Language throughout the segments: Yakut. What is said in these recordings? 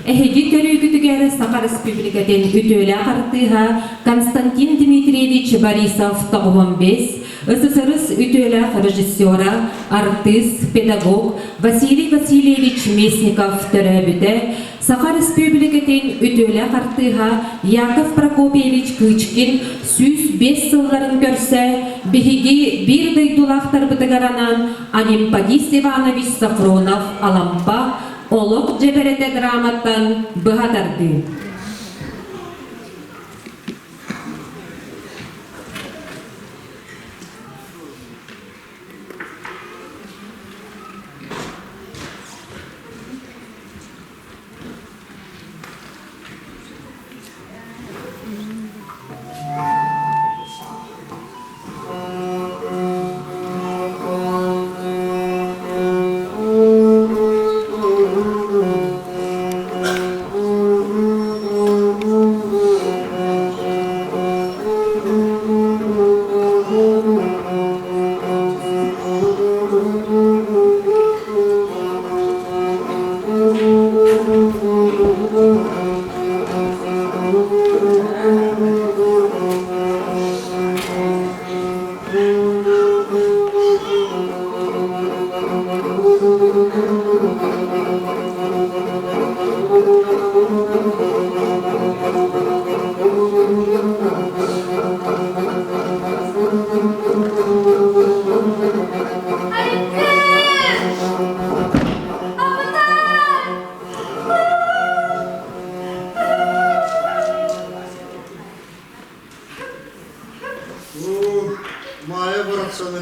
Эһиги көрүүгүтүгэр Саха Республикатын үтүөлээх артыыһа Константин Дмитриевич Борисов 95, СССР үтүөлээх режиссера, артыыс, педагог Василий Васильевич Местников төрөөбүтэ, Саха Республикатын үтүөлээх артыыһа Яков Прокопьевич Кычкин 105 сылларын көрсө биһиги биир дойдулаахтарбытыгар анаан Анемподист Иванович Софронов Алампа Олох дьэбэрэтэ драматтан быһа тардыы. Маайа барахсаны.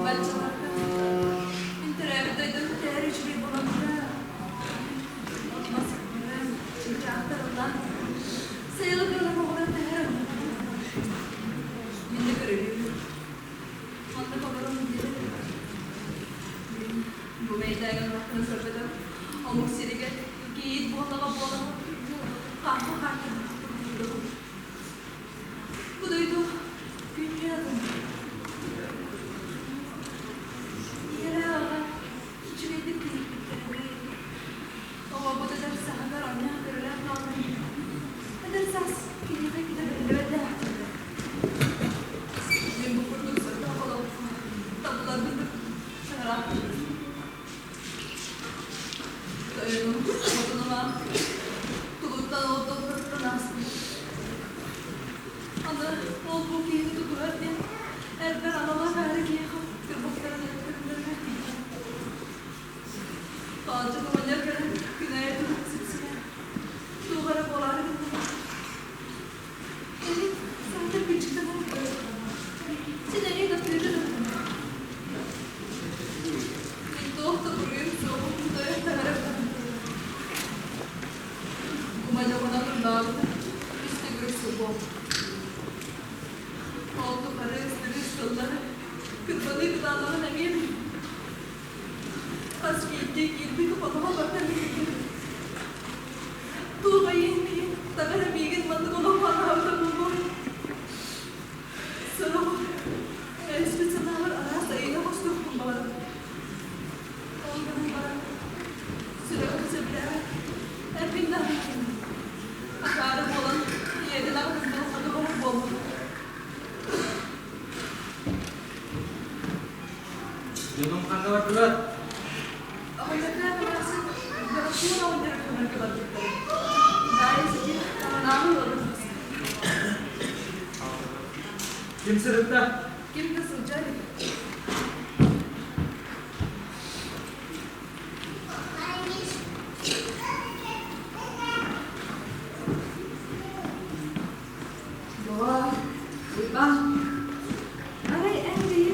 Баччаларга мин төрөөбүт дойдум тэһэр үчүгэй буолан турар. Москваны чыычаахтарыллан сайылык ыалым оҕолор тэһэр Мин да көрүлүүр. Онно олорон Мин бу мэйдээҥҥэ олохпун көрбөтөх омук сиригэр кийиит буоллаҕа буолан хаахы хаартан Бу дойду күннүү атын. Ийэлээх аҕа үчүгэйдик киирбиттэринээ оҕобут эдэр саһыгар оонньоон көрүлээх хаалан эдэр саас киниэхэ китэ биллибэт дэһээхтэрэ. Мин бу курдук сордоох олоххо табылларбын да саҥараахпын. Тойонум хотунума тугуттан олордохторуттан ааспыт. Аны ол-бу киһини тутуһар диэн эрбэр аналаах аһары киһиэхэ кырбастарын өлөрүллэригэр тиийдэ. Таалдьык оҕонньор кэлэн күнэйэ турук сипсибэ. Туох эрэ буолаары гынна. Эһи саатар күнчүктэнэн син эйиҥ таптыыры да Мин туох да буруйум суоҕун тойон таҥара Умайдоҕунан урдаабыта үс төгүрүк сыл буолла. Ол тухары ыстырыыс сыллары кырбаныы кытаанаҕын эмиэ билбит. Хас биирдии киирбит хоноһо барыта миигин Туох айыын миигин таҥара миигин маннык олоххо анаабыта буолуой? Сорох өспүт санаабар араас айыыны оҥостуохпун баҕарабын. Ол гынан баран сүрэҕим сөбүлээбэт, эрбин да акаары буолан ийэтин аҕатын булахханы оһох буоллум. Дьонум ханна бардылар? Оҕонньордоох эмээхсин Горошин оҕонньору көмөргө барбыттар. Даайыс ити аманааҕы ыалын Ким сырытта? Ким да сылдьар эбит. Доҕоор, Уйбаан, арай эн бэйи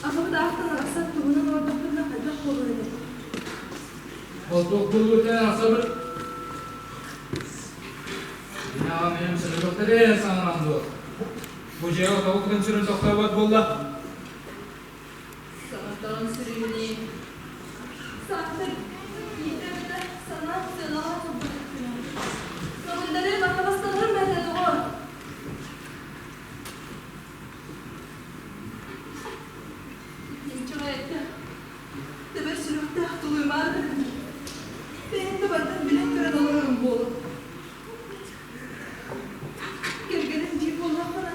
аҕабыт аахтан арахсар туһунан олордохпутуна хайдах буолуо этэй? Ол туох буолуо арахсабыт? Эбээ саҥаран дуо? Бу дьиэҕэ тоҕо кутун сүрүн тохтообот буолла? Саҥаттан сүрүннүүн Саатар иитэ-эбэтэ санаан сыанаҕа турбут Көҥүллэри баттабастанарым этэ доҕор. Инчэҕэй этэ, тэбэр сүрэхтээх тулуйумаары да гынар. Бэйэм да барытын билэн көрөн олорорум буолуо. Кэргэним диир буоллаххына,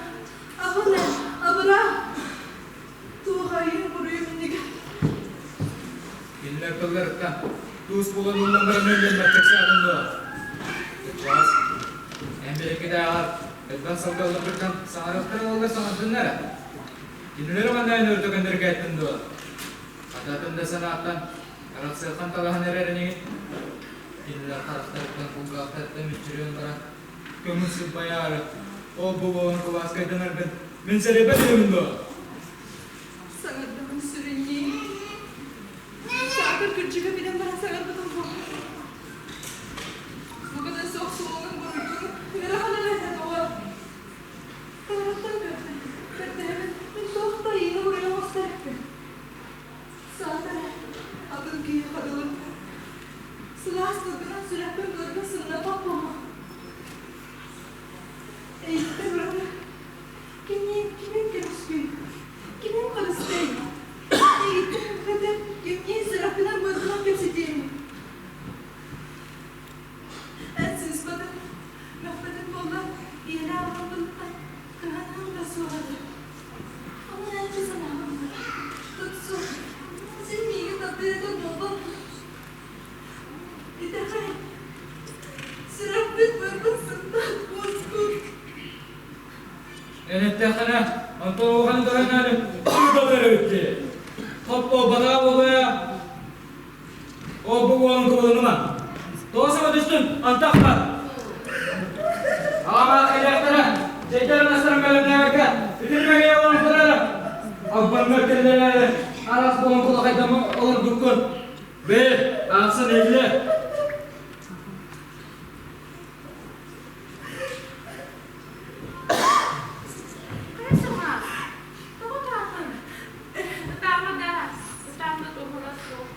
абын эн, абыраа! Туох айыы-буруйум иннигэр Кинилэр тылларыттан туус булан ыллан баран өллөммөттүк саатын дуо? Кырдьаҕас, эн бэйэккитээҕэр элбэх сылга ылларбыттан саҥарыахтара уоллар саҥардыннар ээ. Кинилэри манна эн өртө көннөргөөттүн дуо? Хататын да санааттан арахсыаххан талаһан эрэр инигин. Кинилэр харахтарыттан кулгаахтарыттан мүччүрүөн баран көҥүл сылбайаары ол-бу буолан кылааскайданаргын мин сэрэйбэт үһүбүн дуо? Саҥардабын сүрүнньүү. Саатар кырдьыга билэн баран саҥарбытым буолуо. Букатын суох суолун буруйдун ыарахан эрэ этэ доҕор. Таҥараттан көрдө, көрдөһөбүн, мин туох да айыыны буруйу оҥосто эрэппин. Саатар атын киһи хадылын сылаас тылгынан сүрэхпин быарбын сымнаппат буолуо. Эйиттэн ураты кимниин кимин көмүскүй, кимин харыстай? Эйиттэн ураты кимниин сүрэхпинэн быарбынан кэпсэтиэм? Эн сыыспатын, мөхпөтүн буоллар, ийэлээх аҕабыттан кыһаныам да суоҕа этэ. Онон эн да санаабын тутсу, син миигин таптыыр этэ буолбат Итэҕэй, сүрэхпит бырбын сымнаат уоскур. Эн эттэххинэ, онтон улахан таһынаары тута эбит дии. Хоппо батаа буолуо Ол бу уолун кыбылыныма. Тоҕо саба түстүн, антах бар. Аҕа хайдахтара, чэйдэрин астарын бэлэмнээбэккэ, итирбэгэ олорбуттара. Албаҥҥа кэллэрээри, араас буолан кулахайдама олорбуккун. Бээ, аахсан иһиллэ. Хайсама, тоҕо таатын? Ытаама да, ытаамда туһула суох.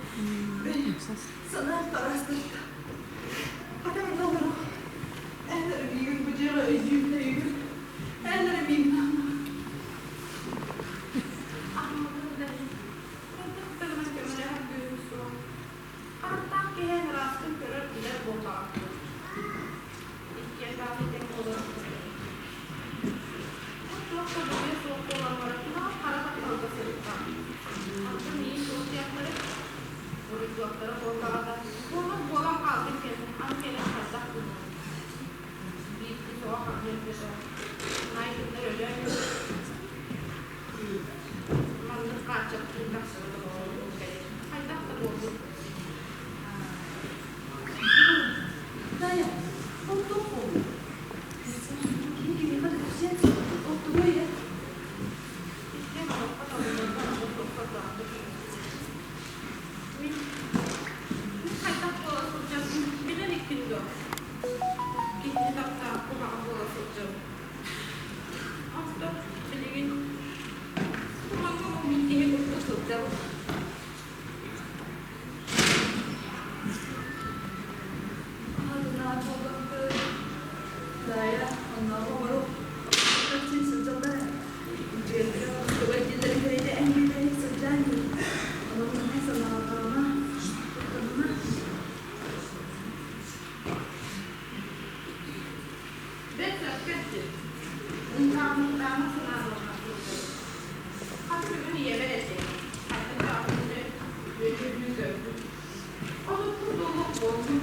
Санаам тараастырда. Хата мин олору. Эн эрэ миигин бу дьиэҕэ өйдүүгүн өйүүгүн. Эн эрэ миигин аһынаҕын. Аһыммытын да иһин, хайдах да гынан көмөлөһөр күүһүм суох. Харахтаах киһи ыраастын көрөр билэр буоллаҕа. Иккиэн даҕаны тэҥ олорор Туох да буруйа суох буолан баран, хара тапталга сырытта. Онтон миигин туох диэхтэрэй? Буруйдуохтара буоллаҕына, буолар буолан хаалбыт кэннэ, аны кэлэн хайдах гыныай? Биирдии тоҕо ханна өлбөтө, Наайдыннар өлөөн маннык хааччахтыын тахсыбыт оҕолорун кэлин хайдах да буолбут Таня, ол туох буоллуй? Кини кимиэхэ да кэпсиэн ол тугуй ээ? Иккиэн олоххо табылларга олохтоохтор Мин мин хайдах буола сылдьабын билэн иккин дуо? Киһини таптаах куһаҕан буола сылдьабын. Онтон билигин тумаҥҥа муммут киһи курдук сылдьабын. Аһатынаат буоллахпыт, Даайа оннооҕу оҕорук син сылдьаллар ээ. Дьиэлэрэ тугай дииллэрин кэриэтэ эн биирдэһик сылдьаан дии. Онон наһаа санаалаама, куттаныма. Бэрт сөпкө эттин. Ынтааммыттаама санаалаах сылдьабын. Хас бүгүн ийэбэр этим. Хайдах даҕаны үөрүү көрдүм. Отуттун буолуох буоллум.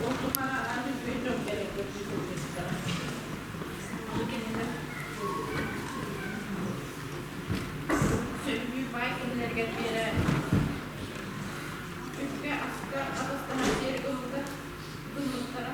Ол тухары араас үчүгэй дьон кэлэн көрсө сылдьыбыттара. Ону кинилэр сөбүлүүр баай киһилэригэр биэрэ үпкэ-аска атастаһар сиэри ылбыта гыммыттара.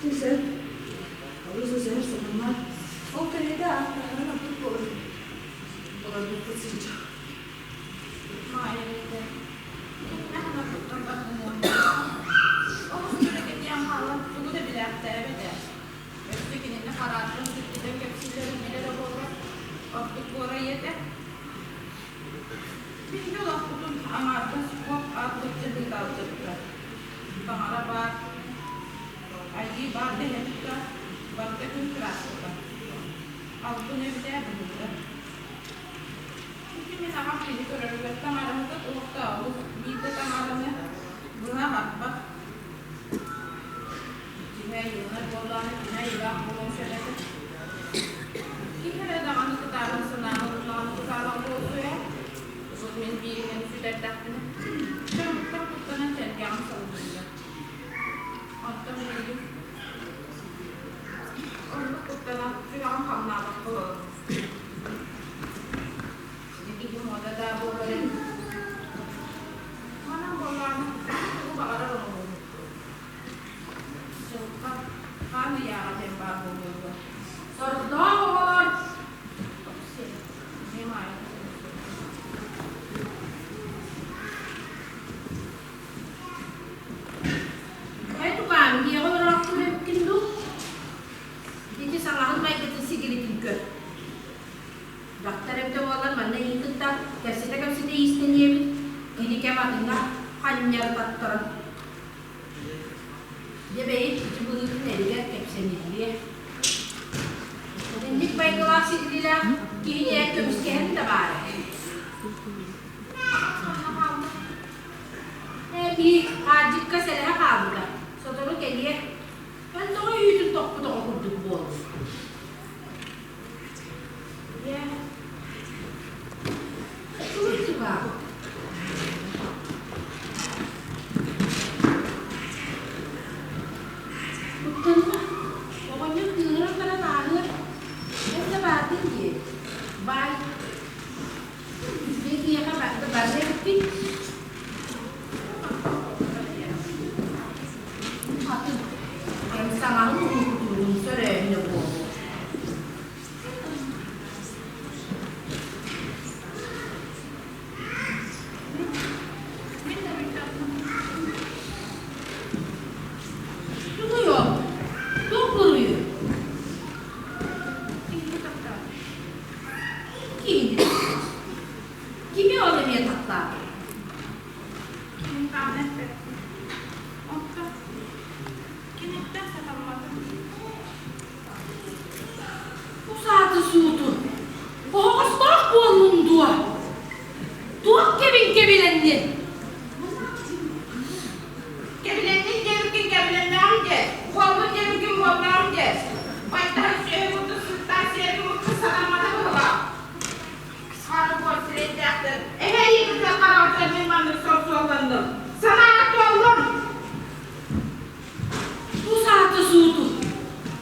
Чэ сөп. Олус өсөһөр сатаммат. Ол кэриэтэ ааттаһарын ордук буолар. Олорбуппут сыччах. Маайа эбэтэ кимнээх онорбуттан барбын Олус дьүрэкэтийэн хаалан тугу да билээхтээбэт ээ. Өссө кинини харааттан сүппүтэн кэпсииллэрин билэрэ буоллар, ордук буорайыа этэ. Биһиги олохпутун аҥаардас уох аатбыт дьаһыыта алдьаппыта. Таҥара баар, айыы баар дэһэбит да, барыта күн кырааската. Албын эбит ээ быһыыта. Ити мин аҕам киһи көрөрүгэр таҥараһыта туох да олус биир да таҥараны быһа барбат. Дьиҥэ юнар буоллаҕына кини айылаах буолуон сөп этэ. Киһи эрэ даҕаны кытаанах санааны ылыннаҕына кытаанах буолсу ээ. Урут мин бииринэн сүтэрдэхпинэ, дьоммуттан куттанан сэргэҕим салгыыра. Оттон билигин оннук куттанан сүрэҕим хамнаабакка олорор. Ити киһи муода да буолар эбит. Манан буоллаҕына тугу баҕарар оҥоруом. Дьылҕа хаан ыйааҕа диэн баар буолуо дуо? Сордоох оҕолор! Эй, тукаам, дьиэҕэ олороохтуур эбиккин дуу? Ити саҥаһын майгытын сигилитин көр. Дьахтар эбитэ буоллар манна эйигин кытта кэпсэтэ-кэпсэтэ иистэниэбит, кини кэм атыҥҥа ханньары таттаран. Дьэ бэйи ити быһыытын эригэр кэпсэниллиэ. Итинник майгылаах сигилилээх киһини эн көмүскэһэн да баара. Эбии хаадьыкка сэлэһэ хаалбыта. Сотору кэлиэ. Эн тоҕо үүтүн тохпут оҕо курдук буоллуҥ? Ийээ, тугуй тукаам? Куттаныма, оҕонньор кыыһыран баран ааһыар, эн да баардын дии, баай. Үчүгэй киһиэхэ барыта барыа эбиппин. Атын, эн саҥаһын уһуктуурун сөрөөһүнэ буолуо. Тугуйо? Туох буруйуй? Киһини. Кими ол эмиэ таптаабыт? Мин эппэппин. Оттон киниттэн сатамматым. Усааты суутун, оһоҕостоох буоллуҥ дуо? Туох кэбин кэбилэннин? Кэбилэннин диэбиккин кэбилэннэҕим дьэ, буоллун диэбиккин буоллаҕым дьэ. Байтаһын сүөһү курдук сыттаан сиэрги курдук санаммата быһыылаах. Хара буор сирэйдээхтэр, эһэ ыйыгыттан хараҕыттан мин маннык сор-суолланным. Санаа туоллун! Бу сааты сууту,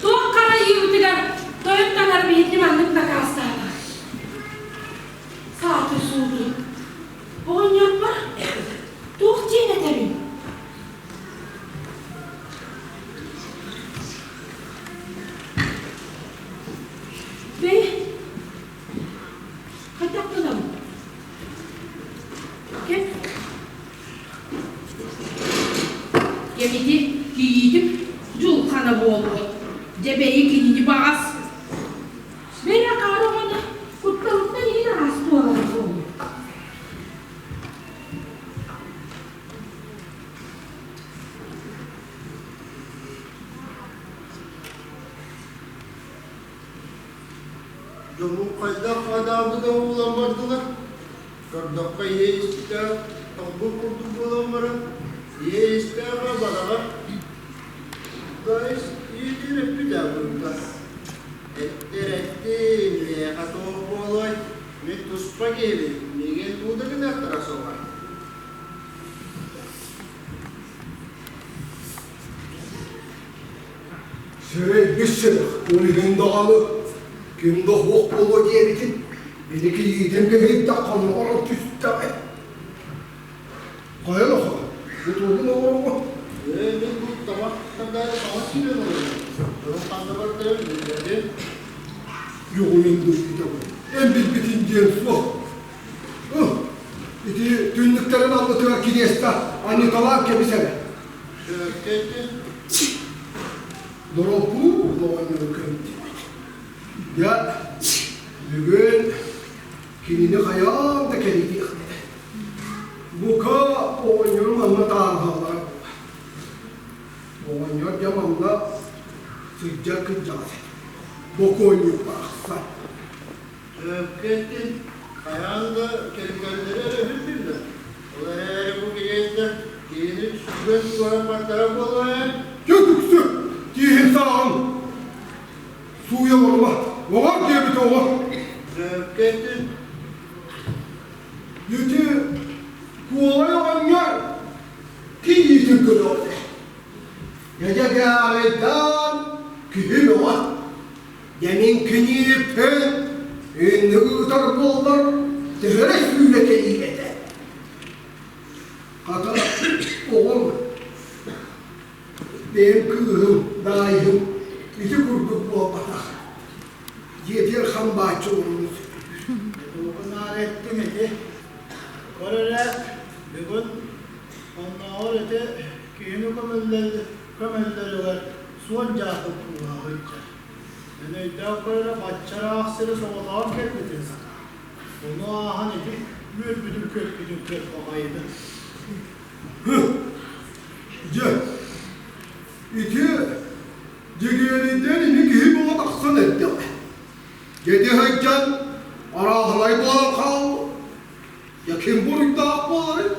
туох хара ыйыыбытыгар тойон таҥара биһигини маннык накаастаата. Сааты сууту, оҕонньорбор туох диэн этэбин? Бэй, хайдах гынабын? Кэп Кэмити кийиитим дьулхана буолуо. Дьэ бэйи кинини баҕас. Бэрэ хаара оҕону кутталыттан иһин араас буолара буолуо. Дьонум хайдах хадаабыта уулан бардылар. Көрдөххө ийэ истээх тоҥбут курдук буолан баран, ийэ истээҕэ бадаҕа Даайыс ийэтигэр эппит ээ быһыыта. Эттэр эттим, миэхэ туох буолуой, мин туспа киһибин, миигин туу да гыныахтара суоҕа. Сирэйбит сирэх, ол иһин даҕаны ким да суох буолуо диэбитин, били кийиитин кыһыйдаххына олорон түстэҕэ. Хайа нохоо, бутуурун оҥороҕун? Ээ, мин бу таба табах тардаары саҥа киирэн олорор. Дьонум ханна бардарын билбэтим. Юҕуйун дойдута бу. Эн билбитин диэн суох. Ити түннүктэрин аллытыгар кириэстэ анньыталаан кэбис эрэ. Сөпкө Дороппуу оҕонньору көмтүбүт. Дьэ, бүгүн кинини хайаан да кэрийиэхтэрэ. Бука оҕонньору манна таарыһаллара буолар. Оҕонньор дьэ манна сылдьар кырдьаҕас этэ. Бокуонньук барахсан. Сөпкө эттин, хайаан да кэргэннэрэ эрэ бүттүллэр. Ол эрээри бу кириэстэр киһини сүгэн туоран бардара буолуо ээ. Дьэ үксү тииһин сааҕын сууйа олорума. Оҕор диэбит оҕо. Сөпкө эттин. Ити куолай оҕонньор кийиитин көрөҕүт. Дьэдьэгээрэйдээн киһи бөҕө. Дьэ мин кинииппин инник ыытар буоллар төһө эрэ сүүрэ кэлиим этэ. Хата оҕом бэйэм кыыһым, даайыһым ити курдук буолбатах. Дьиэтигэр хам бааччы олорон Тугу эттиҥ ити? Көр эрэ, бүгүн оннооҕор ити киһини көмөллөрүгэр суон дьаакып кууһа сылдьар. Мин өйдөөх көрөрө баччараах сири соҕотоҕун кэлбитин санаа. Ону ааһан ити үөрбүтүм-көппүтүм көр баҕайытын. Дьэ, ити Дьэгиэрийдэн ини киһи буола тахсан эрдэҕэ. Дьэди сылдьан арааһынай буолан хаалла. Дьэ ким буруйдаах буоларый?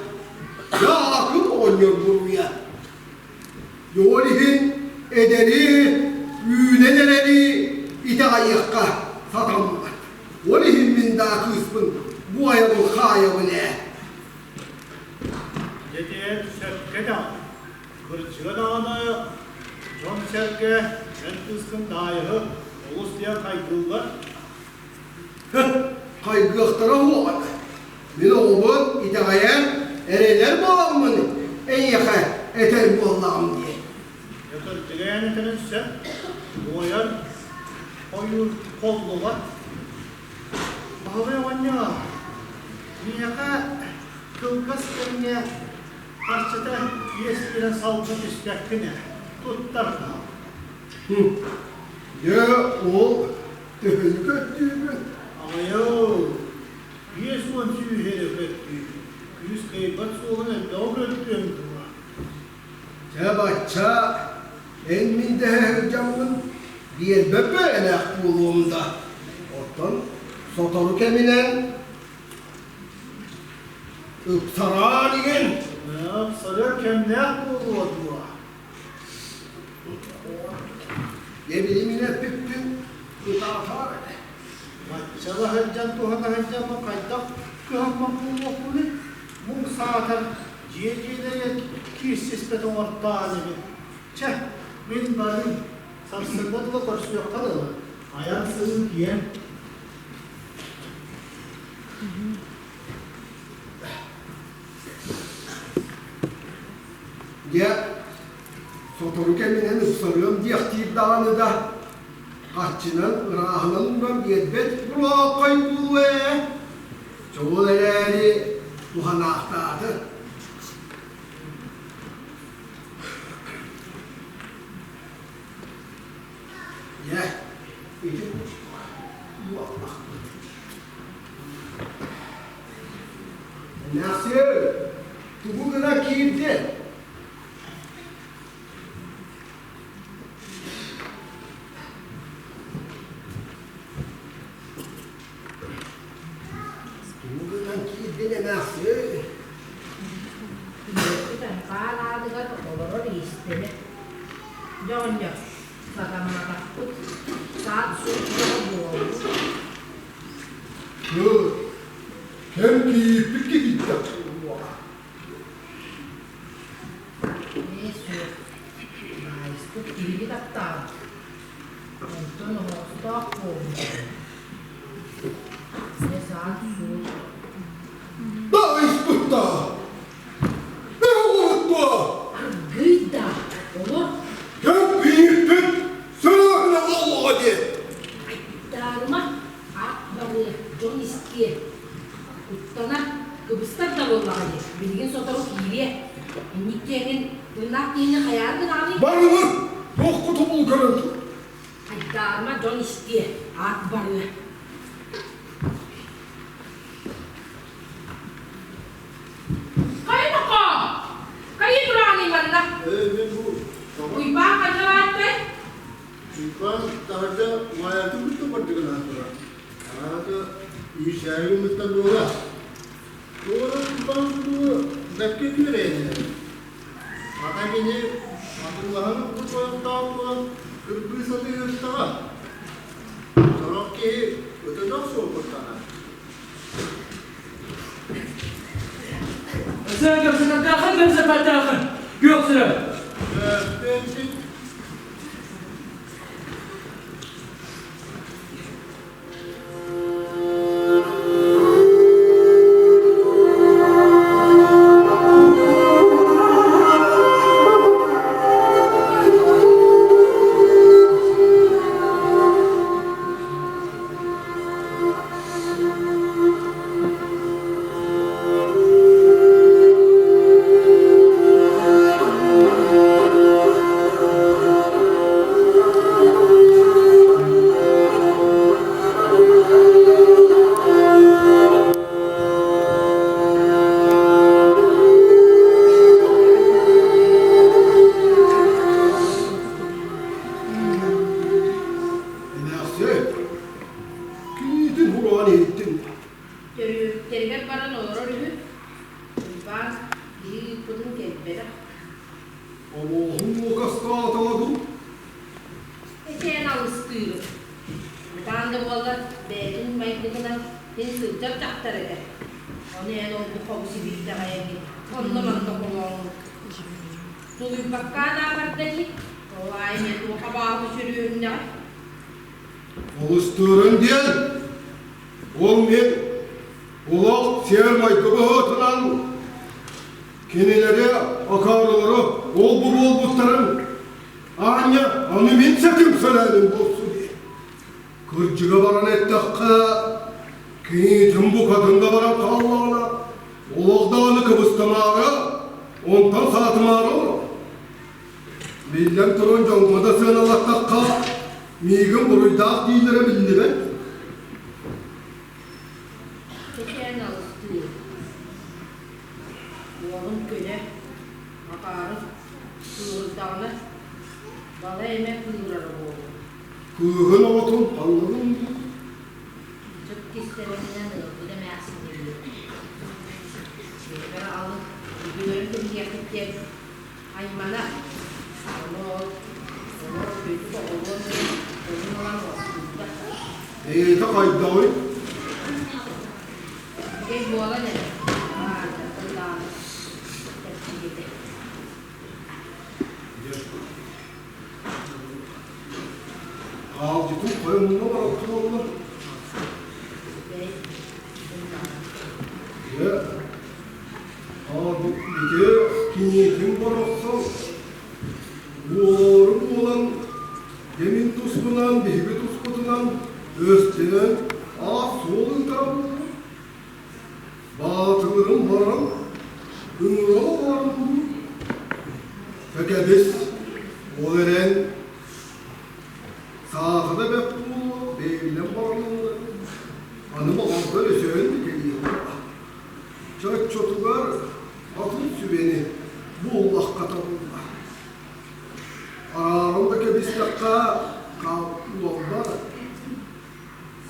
Дьэ аакым оҕонньор буруйа. Ол иһин эдэри, үүнэн эрэри итэҕэйиэххэ сатаммат. Ол иһин мин даа кыыспын буойабын хаайабын ээ. Дьэтиэн сөпкө даҕаны, кырдьыга даҕаны дьон-сэргэ эн кыыскын даайыһы олус диэн хайгыыллар. Хайгыахтара уоҕа. Мин оҕобун итэҕэйэн, эрэнэр буоламмын эйиэхэ этэр буоллаҕым дии. Дьэ кырдьыга эн этэрин сөп, буойар ойуур холлубат. Баһылай оҕонньор, миэхэ кылгас кэмҥэ харчыта иэс биэрэн салгыы түспэккин ээ, туттар хаал. Дьэ, ол төһөнү көрдүүгүн? Аҕайоо, 50 сүүһү эрэ көрдүүбүн. Күүс кыайбат суолун элбэҕи көрдүөм дуо? Чэ, бачча, эн мин дэһэ сылдьаммын биэрбэт бэйэлээх буолуом да, оттон сотору кэминэн ыпсараан игин. Ыпсарыар кэмнээх буолуо дуо? Дьэ, били мин эппиппин ытаатаар этэ. Баччала сылдьан туһана сылдьаммын хайдах кыһаммат буолуохпунуй? Муҥ саатар дьиэ дьиэлэригэр киирсиспэт оҥортоон эбит. Чэ, мин барыым. Сарсыҥҥа дылы көрсүөххэ дылы. Айан сырыы киэҥ. Дьэ, сотору кэминэн ыпсарыам диэхтиир даҕаны да, харчынан ырааһынан ууран биэрбэт буруооххой буолуо ээ. Чоҕул эрээри туһанаахтааты. Дьэ, ити буоллахпыт. Эмээхсиэн, тугу гына киирдин? Тугу гынан киирдин эмээхсиэн? Хаан аадыгар олорор иистэнэ. Дьэ оҕонньор, сатамматахпыт, саат-суут бөҕө буолбут. Кэм киирбит киһиттэн буолуоҕа. Ээ суох, Маайыспыт киһини таптаабыт, онтон оһоҕостоох буолбут. Дьэ саат-суут. Даайыспыт даа! Ээ оҕоһут дуо? Аргыый даа, олор. Айдаарма дьон истиэ, аат барыа. Хайа тоқоо? Хайа тураҕыный манна? Ээ, мен бу Уйбаан ханна бааттай? Уйбаан таһырдьа Маайатын кытта бардыгынаан турар. Аата Үүсээйи мыттан буола. Туора Уйбаан курдугу бэккэ күөрэйэн эрэр. Ата кини атыылаһан ылбыт ойохтоох буолан кырбыы сатыы сырыттаҕа. Сорох киһи ытыдах суол куттанар. Сен көпсөтөтөөхүн көпсөпөтөөхүн күөх сүрэ. Бэйбит Эмээхсиэн, Киитин буруон иһиттин. Төрүөттэригэр баран олорор үһү. Уйбаан киһи ыыппытын кэлбэтэх. Олуоһун муокастаатаҕа дуу? Этээн алыстыырын. Ытаан да буоллар бэйэтин майгытынан син сылдьар дьахтар этэ. Ону эн ол-бу хобу сибиирдэҕэйэҥҥин онно-манна холооҥҥун. Тулуйбакка анаабарда дии. Ол аайы эмиэ туох абааһы сүрүһүннэҕэй? Олустуурун диэн, ол мин олох сиэр-майгы быһыытынан кинилэри акаарылары ол-бу буолбуттарын аанньа аны мин сэтим сэлээним буолсу дии. Кырдьыга баран эттэххэ, киниитин букатын да баран хааллаҕына, олох даҕаны кыбыстамаары, онтон саатымаары олорор. Биллэн туран дьоҥҥо да сыаналаттахха, миигин буруйдаах дииллэрэ биллибэт. Кэтээн алыстыыр. Уолум көнө, акаары кыыһырдаҕына, балай эмэ кыырара буолуо. Кыыһын оҕотун ханныгын дуу? Дьык кистэлэҥинэн ыалбыт эмээхсини Бэйэбэр алын үгүлэрин кэбиһиэххит диэн аймана, ону ол олор бүйтүк оҕолуон ойун ылан уоскуйда. Бэйэтэ хайдаҕый? Үчүгэй буолан эрэ, аардартан даҕаны чэпчэкитэ. Хаалдьытын хойунна барахсан оллар. Бэй, Дьэ, ити киниэтин барахсан буолаары буолан, дьэ мин туспунан, биһиги туспутунан өстөнөн аат-суол ыытара буоллун. Баатылырым баран, ыҥыра баран дуу. Кэбис, ол эрэн Саатана бэрт буолуо, бэйэбинэн бараллар. Аны баҕардар өсөһөн да кэлиэҕэ. Чоччотугар атын сүбэни буллахха табыллар. Арааран да кэбистэххэ, хааллаллар.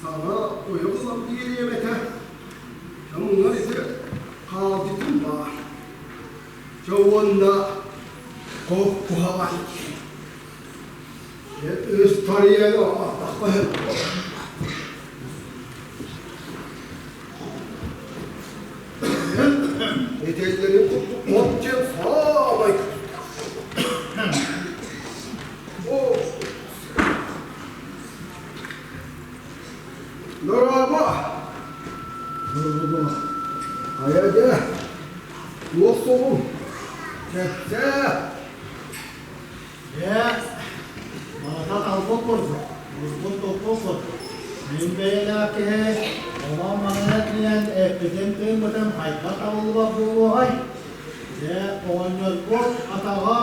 Саҥа ойох ылан биэриэм этэ. Дьэ ити хаалдьытым баар. Дьэ уонна куһаҕан Историяны ааттахха Этэллэрин курдук от диэн саамай Дорообо! Дорообо! Хайа дьэ, туох суоҕун? Кэпсээ! Дьэ, барыта талбыт курдук, урбут-туппут курдук. Мин бэйэлээх киһи онон-манан этинэн эппитин-тыыммытын хайдах табыллыбат буолуоҕай? Дьэ, оҕонньорбут атаҕа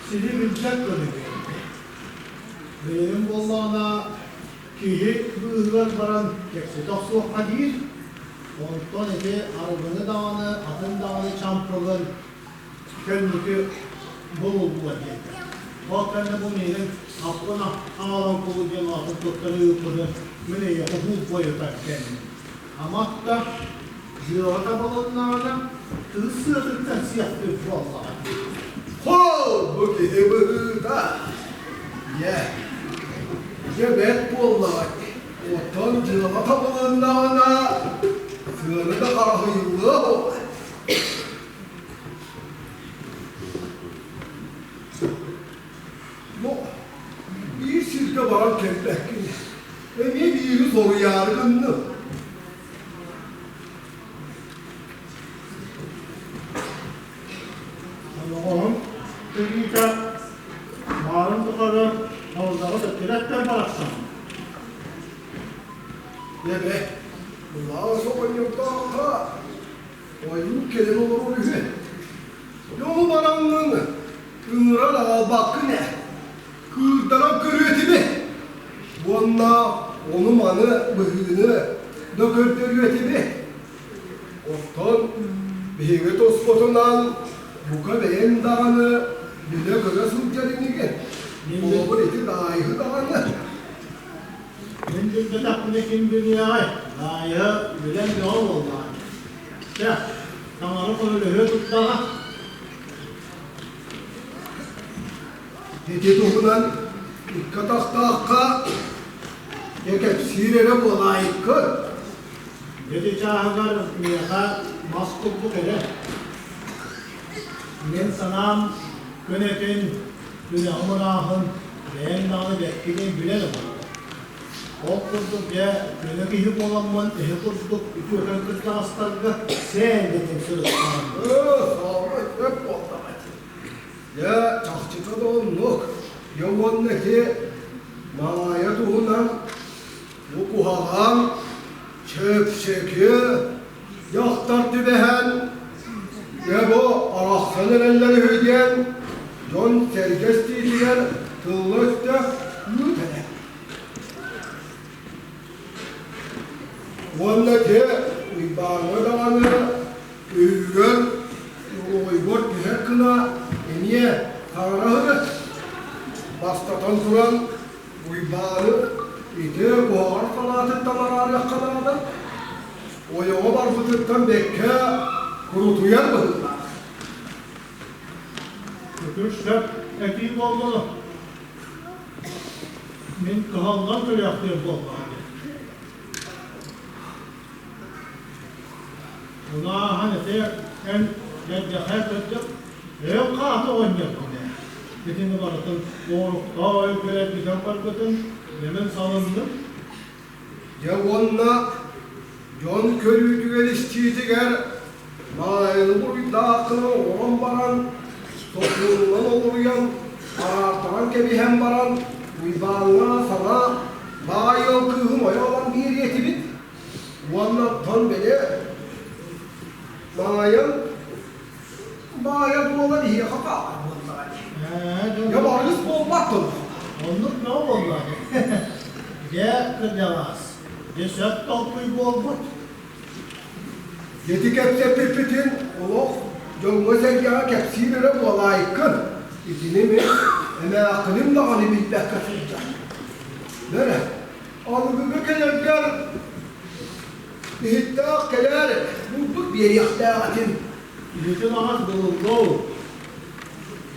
сири билбэт гына биэрдэ. Билигин буоллаҕына киһи быыһыгар баран кэпсэтэ охсуохха диир. Онтон ити арыгыны даҕаны, атын даҕаны чампылын кэнники булуллуо диэтэ. Ол кэннэ бу миигин аппын аҕалан кулу диэн аатын туттан ыыппытын мин эйиэхэ булбуойутар кэллим. Амат да дьыала табылыннаҕына кыыс сыатыттан сиэхпит буоллаҕа дии. Хол, бу киһи быһыыта. Дьэ, дьэ бэрт буоллаҕа дии. Оттон дьыала табылыннаҕына сыаны да хараһыйыллыа буолла. Бу биир сиргэ баран кэлбэккин. Эмиэ биири соруйаары гынным. Оҕоһум тыйыыта баарын тухары холдоҕу төттүрэттэн барахсан. Эбэ, былаас оҕонньордооххо ойуу кэлэн олорор үһү. Дьону бараҥҥын ыҥыран аҕалбаккын ээ. Кыырдаран көрүө Уонна ону-маны быһыыны да көрдөрүө этибит. Оттон биһиги туспутунан бука бэйэҥ даҕаны билэ-көрө сылдьар инигин. Холобур ити Даайыһы даҕаны. Мин билбэтэхпинэ ким билиэҕэй? Даайыһы билэн бөҕө буоллаҕа. Чэ, таҥара көмөлөһүө турдаҕа. Ити туһунан икки атахтаахха дьэ кэпсиир эрэ буолаайыккын. Ити чааһыгар миэхэ мас курдук эрэ. Мин санаам көнөтүн, сүрэҕим ырааһын бэйэм даҕаны бэркэ билэр ылаҕын. Ол курдук дьэ көнө киһи буоламмын эһи курдук үтүөкэн кырдьаҕастарга сээн дэтэн сырыттаҕым. Ээ, саамай сөп буоллаҕа ити. Дьэ, чахчыта да оннук. Дьэ уонна ити Маайа туһунан бу куһаҕан, чэпчэки дьахтар түбэһэн, дьэ бу арахсан эрэллэр үһү диэн дьон сэргэ истиитигэр тылла-өстө үүтэлэр. Уонна дьэ Уйбааҥҥа даҕаны өйүгэр оҕойбор түһэр гына эмиэ хараһыгы бастатан туран Уйбааны ити куһаҕан санаатыттан араарыахха наада. Ойоҕо барбытыттан бэккэ курутуйар быһыылаах. Өтөр сөп этии буолла. Мин кыһаллан көрөөхтүөр буоллаҕа дии. Унааһан ити эн дьэргэхэ кырдьык өйүн хаата оҕонньоргун ээ. Итини барытын уоруктаа өйгөрөр бүтэн барбытын нэмин салынным. Дьэ уонна дьон көрүүтүгэр-истиитигэр Маайаны буруйдааххына оҥорон баран, сокуонунан олоруйан, араартаран кэбиһэн баран, Уйбааҥҥа саҥа баай ыал кыыһын ойо ылан биэриэ этибит. Уонна оттон били Маайан баайа буолан иһиэхэ хаалар буоллаҕа дии. Дьэ барыс буолбат дуо? Оннук бөҕө буоллаҕа дии. Дьэ, кырдьаҕас, дьэ сөп толкуй буолбут. Ити кэпсэппиппитин олох дьоҥҥо-сэргэҕэ кэпсиир эрэ буолаайыккын. Итини мин эмээххиним даҕаны билбэккэ сылдьар. Бэрэ, алыгыга кэлэргэр иһиттээх кэлээр, бурдук биэриэхтээх этим. Иһитин аҕас булуллуу.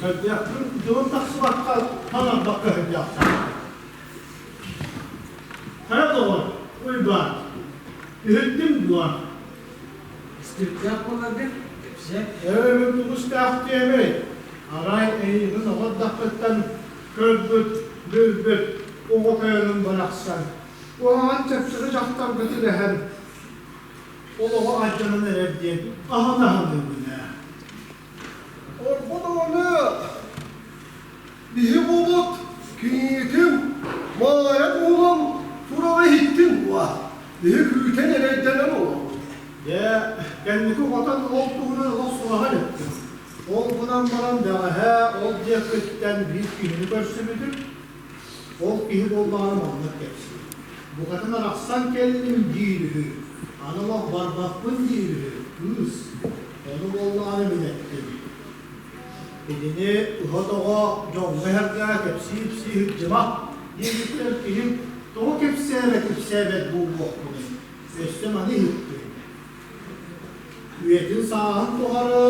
Кэрдиэхпин дьылын тахсыбакка таҥарбакка сылдьахтаах. Хайа доҕор, Уйбаан, иһиттиҥ дуо? Истибиттээх буоларгын кэпсээ. Ээ, мин тугустаах диэмий? Арай эйигин оҕо эрдэхпиттэн көрбүт, билбит оҕо тойонум барахсан. Куһаҕан чэпчэки дьахтарга түбэһэн, олоҕо алдьанан эрэр диэн аһына-аһыныыбын ээ. Орбо даҕаны Биһи буолбут кийиитим Маайа туһунан сураҕы иһиттим дуо? Биһи күүтэн эрэйдэнэн олоробут. Дьэ, кэнники хотон ол туһунан олох сураһан эттим. Ол гынан баран бэҕэһээ ол диэкиттэн биир киһини көрсүбүтүм. Ол киһи буоллаҕына маннык кэпсиир. Букатын арахсан кэллим диир үһү, аны олох барбаппын диир үһү, кыыс. Ону буоллаҕына мин эттим. Итини ыһа-тоҕо дьоҥҥо эһэргэҕэ кэпсии-ипсии сылдьыма диэбиттэр киһим тоҕо кэпсээбэт-ипсээбэт буолуохпунуй, өссө маны иһиттим. Үйэтин сааһын тухары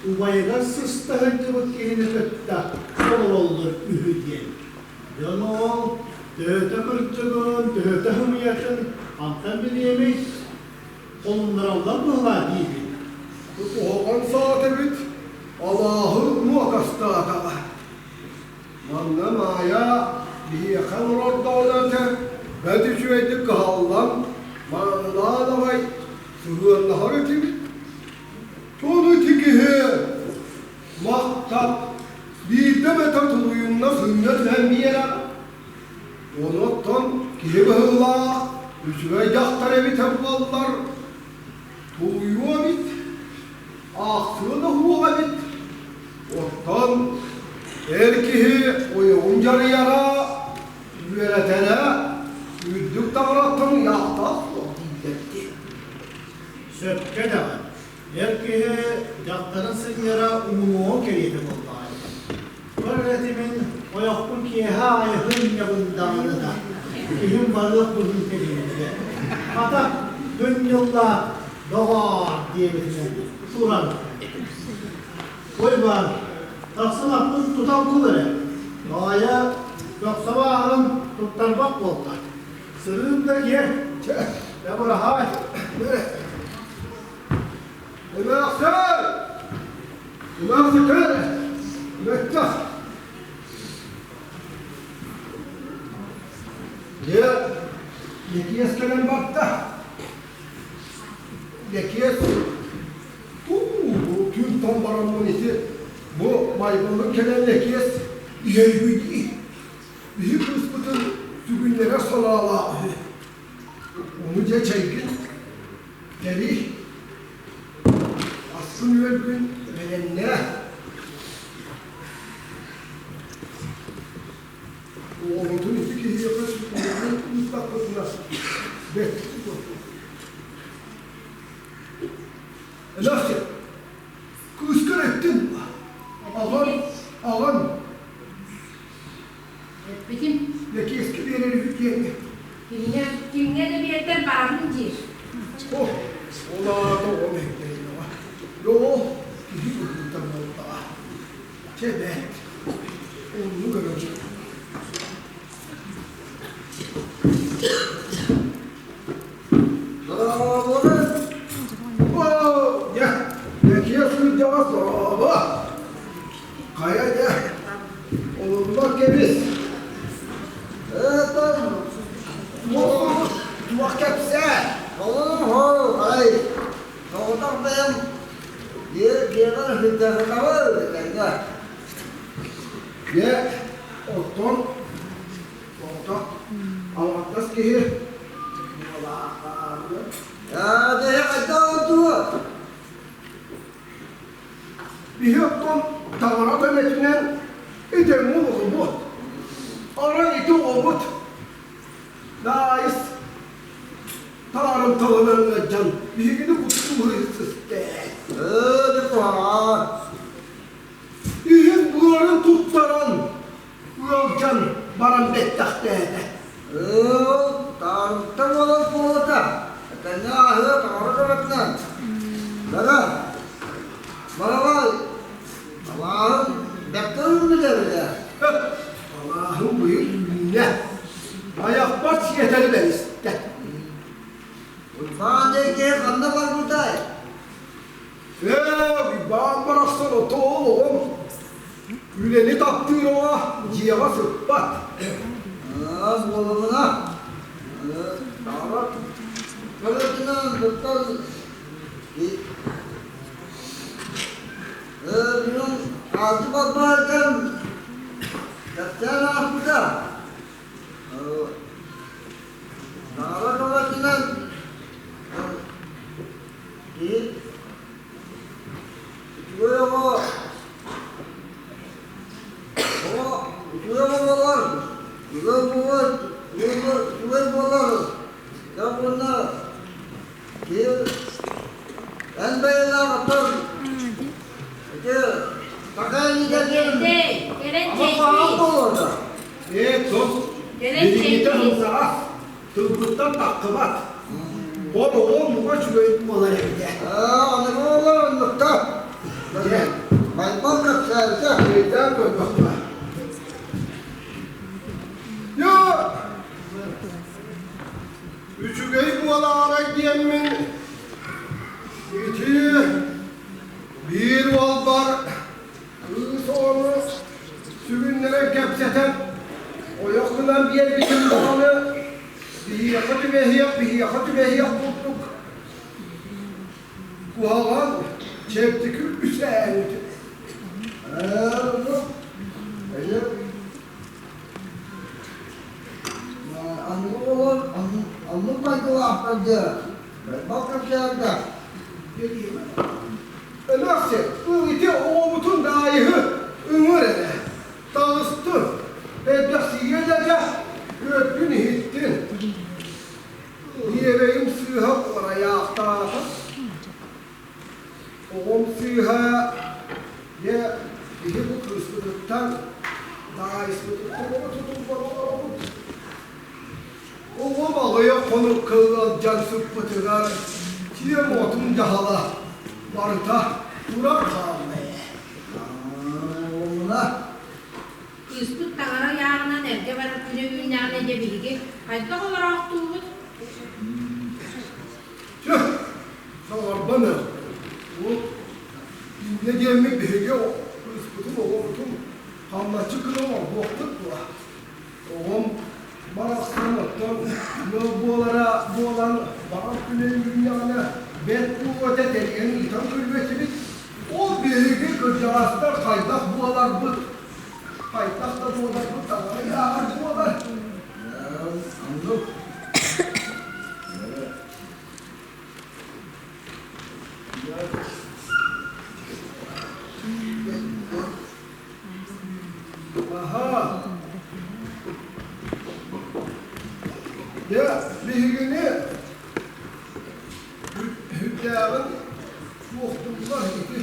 убайыгар сыста сылдьыбыт киһини кытта олороллор үһү диэн. Дьон ол төһөтө кырдьыгын, төһөтө сымыйатын хантан билиэмий? Холуннараллар быһылаа диибин. Куһаҕан саат эбит, алааһы муокастаатаҕа. Манна Маайа биһиэхэ олордоҕуна этэ, бэрт үчүгэйдик кыһаллан, маанылаан аҕай сыһыаннаһар этибит. Тону ити киһи махтап биирдэ эмэтэ тулуйунна сынньа түһэн биэрэр. Онуоттан киһи быһыылаах, үчүгэй дьахтар эбитэ буоллар, тулуйуо эбит, аахсыа да уһуох эбит. Оттон эр киһи ойоҕун дьарыйара, үөрэтэрэ үрдүк таҥараттан ыйаахтаах суох дииллэр дии. Сөпкө даҕаны. Эр киһи дьахтарын сынньара умунуоҕун кэриэтэ буоллаҕа. Көр эрэ мин ойохпун киэһэ аайы һынньабын даҕаны да, киһим барыах быһыыта диэбитэ. Хата, күн-дьылла доҕоор диэбитинэн туран Уйбаан, тахсан аппын тутан кул эрэ. Баайа көхсө бааһыран туттарбат буолла. Сырыым да киэр, Чэ, дьэ быраһаай. Эмээхсин! Эмээхсин кэл! Мөттөх! Дьэ, Лэкиэс кэлэн барда. Лэкиэс туу түүн тоҥ бараммын ити бу майгыллык кэлэн Лэкиэс иһэйбитий. Биһи кыыспытын сүгүннэрэ санаалаах үһү. Ону дьэ чэйгин тэрий. Аскын-үөлгүн бэлэмнээ. Оҕобутун ити киһиэхэ сүгүннэрэн ыыттахпытына бэрт курдук. Настя, кыыскар эттин. Аҕан, аҕан. Эппитим. Лэкиэскэ биэрэр үһү диэҥҥэ. Кимҥэ, кимҥэ да биэрдэр барабын диир. О, ол аата оҕом эһэйдэниэҕэ. Доо, киһи быһыыта буоллаҕа. Чэ бэрт, оннук эрэ буолла. Дорооболор! Оо, дьэ, Лэкиэс кырдьаҕас дорообо! Хайа дьэ, олорунан кэбис. Ыытан, Туох кэпсээ? Олорон ай, соҕотох бэйэм дьиэҕэр сылдьарытабын этэҥҥэ. Дьэ, оттон соҕотох аҥардас киһи буолаахтаабыт. Ээ, дэһэ хайдах оттуо? Биһи оттон таҥара көмөтүнэн идэҥҥэ олоробут. Арай ити оҕобут Даайыс таарын тылынан ыалдьан биһигини куттуу сыстэ. Ээ, куһаҕан. Иһин быарын туттаран ыалдьан баран бэттэхтээтэ. Ээ, ол таарыттан олор буолата. Этэҥҥэ ааһыа таҥара көмөтүнэн. Бара, барабай, алааһын бэркэ үүммүт эбит ээ. Алааһым быйыл үүннэ. Айахпар сиэтэри бэристэ. Уйбаан диэн киһи ханна барбытай? Ээ, Уйбаан барахсан отоо оҕом. Үлэни таптыыр оҕо дьиэҕэ сыппат. Аас буолумуна. Таҥара көмөтүнэн туттан Бүгүн хаалты барбаатым, кэпсээн ааспыта. Таҥара көмөтүнэн киһи үчүгэй оҕо оҕо үчүгэй оҕо буолар, үчүгэй буолар. үчүгэй буолар. Дьэ уонна киһи эн бэйэлээх оттон ити такай диэн Кэлэн ама куһаҕан чэйдии. буолуо Ээ, тос, Кэлэн билиҥҥитэ чэйдии. сымнаҕас, тылбыттан таххыбат. Ол оҕо муҥа үчүгэй буолар эбитэ. Ээ, аныгы оҕолор оннуктар. Дьэ, Майбал кэпсээбитэ. өйдөөн көрдөххө. Йоо! Үчүгэй буолаарай диэммин ити биир уолбар кыыс оҕону сүгүннэрэн кэпсэтэн ойох гынан биэрбитим даҕаны биһиэхэ түбэһиэх, биһиэхэ түбэһиэх курдук куһаҕан чэпчэки үсээбит. Ээ, Аныгы оҕолор оннук майгылаахтар дьэ, бал кэпсээннэр. Эмээхсин, ити оҕобутун даайыһы ыҥыр эрэ, таҕыстын, элбэхсийиэ да үөппүн иһиттин. Биэрэйим сыыһа уорайаахтаата. Оҕом сыыһа дьэ биһи бу кыыспытыттан таайыспытыттан оҕо тутуллан олоробут. Оҕом аҕыйах хонукка ыалдьан сыппытыгар дьиэм отун дьаһала барыта туран хаалла ээ. Уолуна Кыыспыт таҥара ыйааҕынан эргэ барар күнэ үүннэҕинэ дьэ биһиги хайдах олороохтуубут? Чэ, саҥарбан эр. Ол инньэ диэммит биһиги кыыспытын оҕобутун хамначчы гына оҥорбуохпут дуо? Оҕом барахсан оттон ыал буолара буолан баҕар күнэ үүннэҕинэ бэрт буолуо этэ тэрийэн ыытан көрүө этибит. Ол биһиги кырдьаҕастар хайдах буоларбыт, хайдах да буоларбыт таҥара ыйааҕар буолар. Оннук. Аһаа. Дьэ, биһигини үрдээҕин суохтууллар ити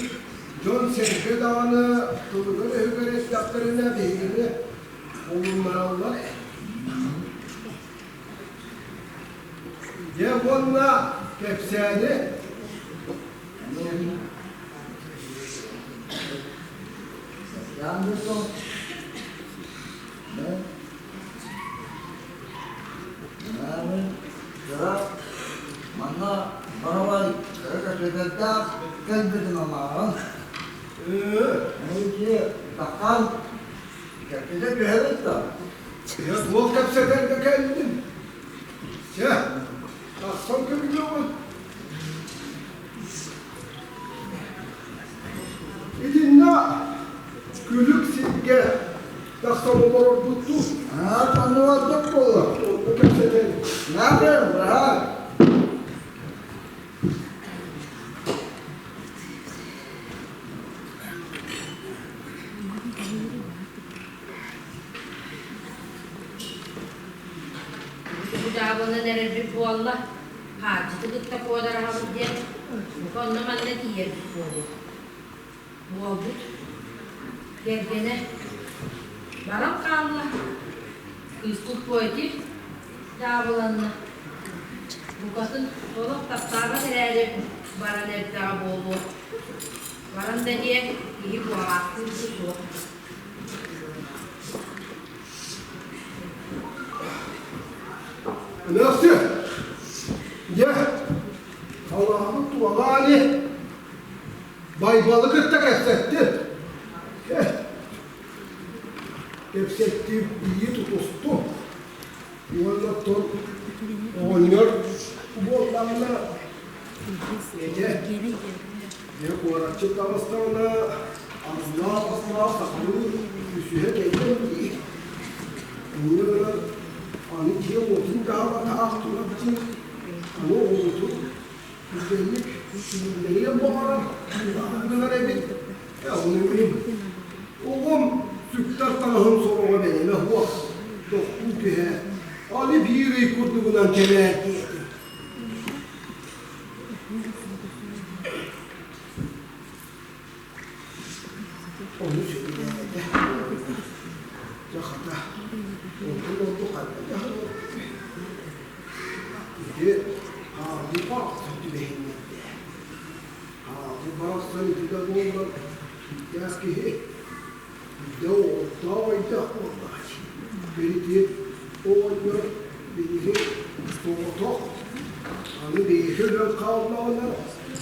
дьон-сэргэ даҕаны тылыгар-өһүгэр эттэхтэринэ биһигини Улуннараллар. Дьэ уонна кэпсээни Манна барабай кэпсэтэрдээх кэлбитин амааҕын. Таххан Кэпсэтэ түһэбит да? Дьэ, туох кэпсэтэргэ кэллим? Чэ, тахсан көрүөҕүн. Итиннэ күлүк сиргэ тахсан олорорбут дуу? Аа, танныбаттык буолла. Онно кэпсэтэбит. Наапыр, быраат. Бу дьаабыланан эрэрбит буолла, хаалдьыты кытта куодараһабыт диэн, бука онно-манна тиийэрбит буолуо. Буолбут. Кэргэнэ баран хаалла. Кыыспыт поэтик дьаабыланна. Букатын олох таптаабат эрээри баран эрдэҕэ буолуо. Баран да диэн киһи буолаахтыыр суох. Өлөксө, дьэ, халаабыт туолаа ини, Байбалы кытта кэпсэттим. Кэпсэттим, илии тутустум. Уонна оттон оҕонньор буоллаҕына, этэ, дьэ куораччыт таҕыстаҕына, арзлаах-аслаах сахалыы үсүһэ кэллэм дии. Инньэ гынан аны дьиэ уотун дьаһалатаах турар дьиҥ, аны оҕобутун түргэнник сүгүннэриэн баҕарар гынар эбит. Ээ, ону мин оҕом сүктэр таҥаһын сороҕо бэлэмэ суох, тохтуу түһэ. Аны биир ый курдугунан кэлээр диэтим. Ону сөбүлээбэтэ. Дьэ хата, онтун ордук ханна дьаһаныахпытый? Ити хаалыы барахсан түбэһиннэрдэ. Хаалыы барахсан ити да буоллар күүстээх киһи. Дьэ оҕолордоох өйдөөх буоллаҕа дии. Били оҕонньор биһиги соҕотох, аны биһиги өлөн хааллаҕына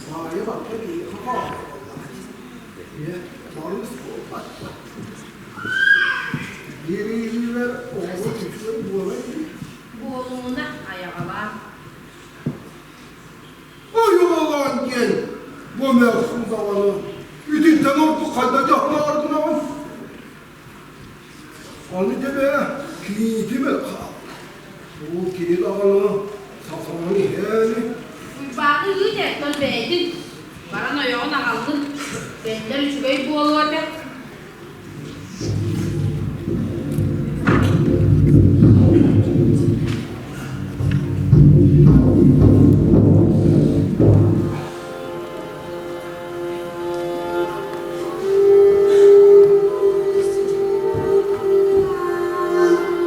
баайа барыта биһиэхэ хаалар буоллаҕа дии. Дьэ барыс буолбат да. Биэриилэр оҕоҕо үчүгэй буолар ини. Буолумуна айаҕалаан. Ойуолаан диэн бу мөхсүн даҕаны итинтэн ордук хайда дьаһанаардынаҕын? Аны дьэбэ киитим хаалла. Ол кини даҕаны сатанан иһээни. Уйбааны ыыт эртон бэйэтин, баран ойоҕун аҕаллын, бэллэр үчүгэй буолуо этэ.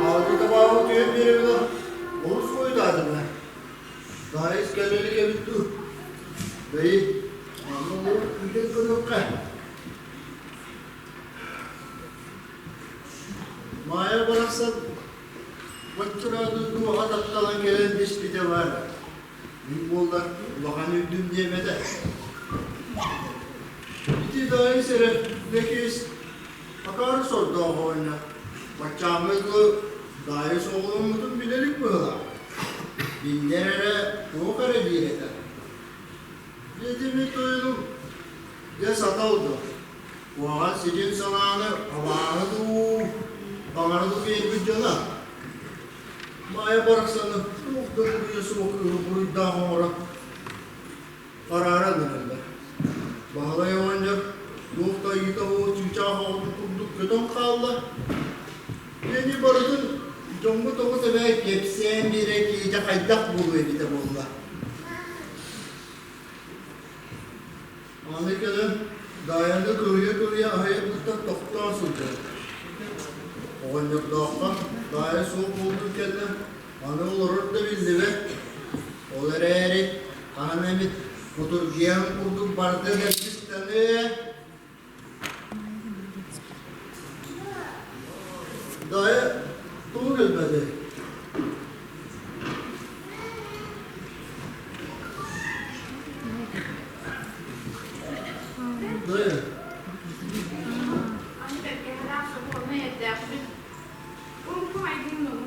Аалдьы табааҕы түһэн биэрэбин олус хойутаатым ээ. Даайыс кэлэ илик эбит дуу? Бэйи, манна олорон күүтэн көрүөххэ. Маайа барахсан боччурааны дууһа тапталан кэлэн биспитэ баар. Мин буоллар улахан үрдүм диэм этэ. Ити Даайыс эрэ Лэкиэс акаары сордоох оҕонньор. Баччааҥҥа дылы Даайыс оҕоломмутун билэ илик быһыылаах. Биллэр эрэ туох эрэ диир этэ. Дьэ мин тойонум дьэ сатал дуо? Куһаҕан сидьиҥ санааны абааһы дуу, таҥара дуу биэрбит дьоно. Маайа барахсаны туох да буруйа суох кыыһы буруйдаах оҥоро харааран эрэллэр. Баһылай оҕонньор туох да айыыта суох чыычаах оҕотун курдук көтөн хаалла. Ини барытын дьоҥҥо тоҕо тэбээ кэпсээн биэрэ киһитэ хайдах буолуо эбитэ буолла. Аны кэлэн Даайаны кыһыйа-кыһыйа аһыйарбыттан тохтоон сылдьар. Оҕонньордооххо Даайа суох буолбут кэннэ аны олорор да биллибэт. Ол эрээри хаһан эмит кутургуйан курдук барыта дэлбистаныа. Даайа тугу кэлбэтэй? Даайа. Аны бэргэһэлээх сокуоннай эрдээхпин. Урукку майгым нолу.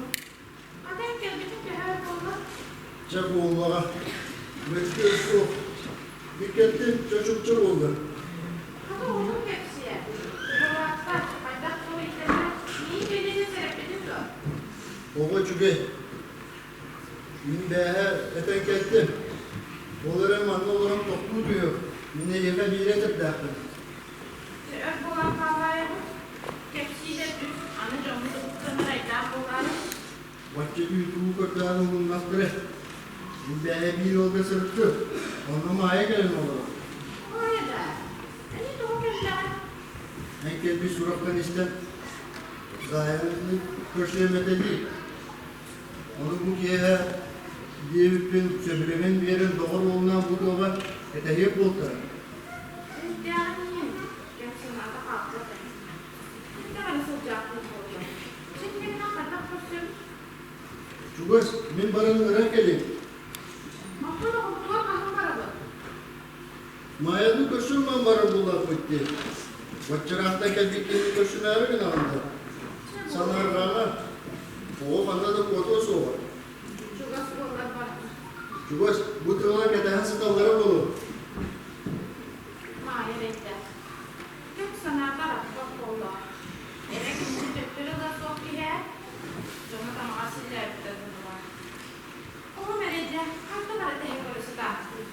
Хата кэлбитим төһө өр буолла? Чэ буоллаҕа. Мөккүөр суох. Бүккэттин чочумча буолла. Хата оҕотун кэпсиэ. Уһуруаттар, хайдах суруйдара, миин кэлиитин сэрэппитин дуо? Оҕо үчүгэй. Мин бээһэ этэн кэлтим. Ол эрэн манна олорон тохтуу түһүөх. Мин эйиэхэ биири этэрдээхпин. Өр буолан хаалаайабын. Кэпсии да түс, аны дьоммут уһуктанар айдаан буолаары. Бачча түүн тугу көрдөөн уһуннахтара. Мин бэйэ биир уолга сырыттым. Онно Маайа кэлэн олорор. Маайа да, эн тоҕо кэллэҕин? Эн кэлбит сурахтан истэн, Даайаны көрсүөм этэ дии. Ону бу киэһэ диэбиппин сөбүлэҥин биэрэн доҕор уолунаан бу дуоба этэһиэх буолтара. Сүрдээҕин иһин, кэм санаата хаалбат ээ. Ким даҕаны сылдьаахпын буолла. Син хайдах көрсөм? Чугас, мин баран ыҥыран кэлиим. Мантан оҕобутугар хаһан барабыт? Маайаны көрсөн ман барар буоллахпыт дии. Баччараахтан кэлбиккин көрсүмээри гынаҕын да. Санаарҕаама, оҕо ханна да куотуо суоҕа. Чугас буоллар барабын. Чугас, бу тыала кэтэһэн сыталлара буолуо. Маайа эрэйдээх. Кэм санаата арахпат буолла. Эрэ кинини төттөрү да суох киһи ээ. Дьоно тамаҕа силлээбиттэр быһыылаах. Оҕом эрэйдээх хантан эрэ тэһэ көрө сытаахтыыр.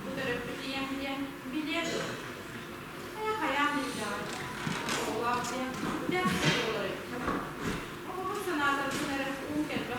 Бу төрөппүт ийэм диэн билиэ дуо? Хайа хайаан илдьэҕин? Оҕолоох диэн дээх да буолар эбит. Оҕобут санаатарбын эрэ уу кэлбэт.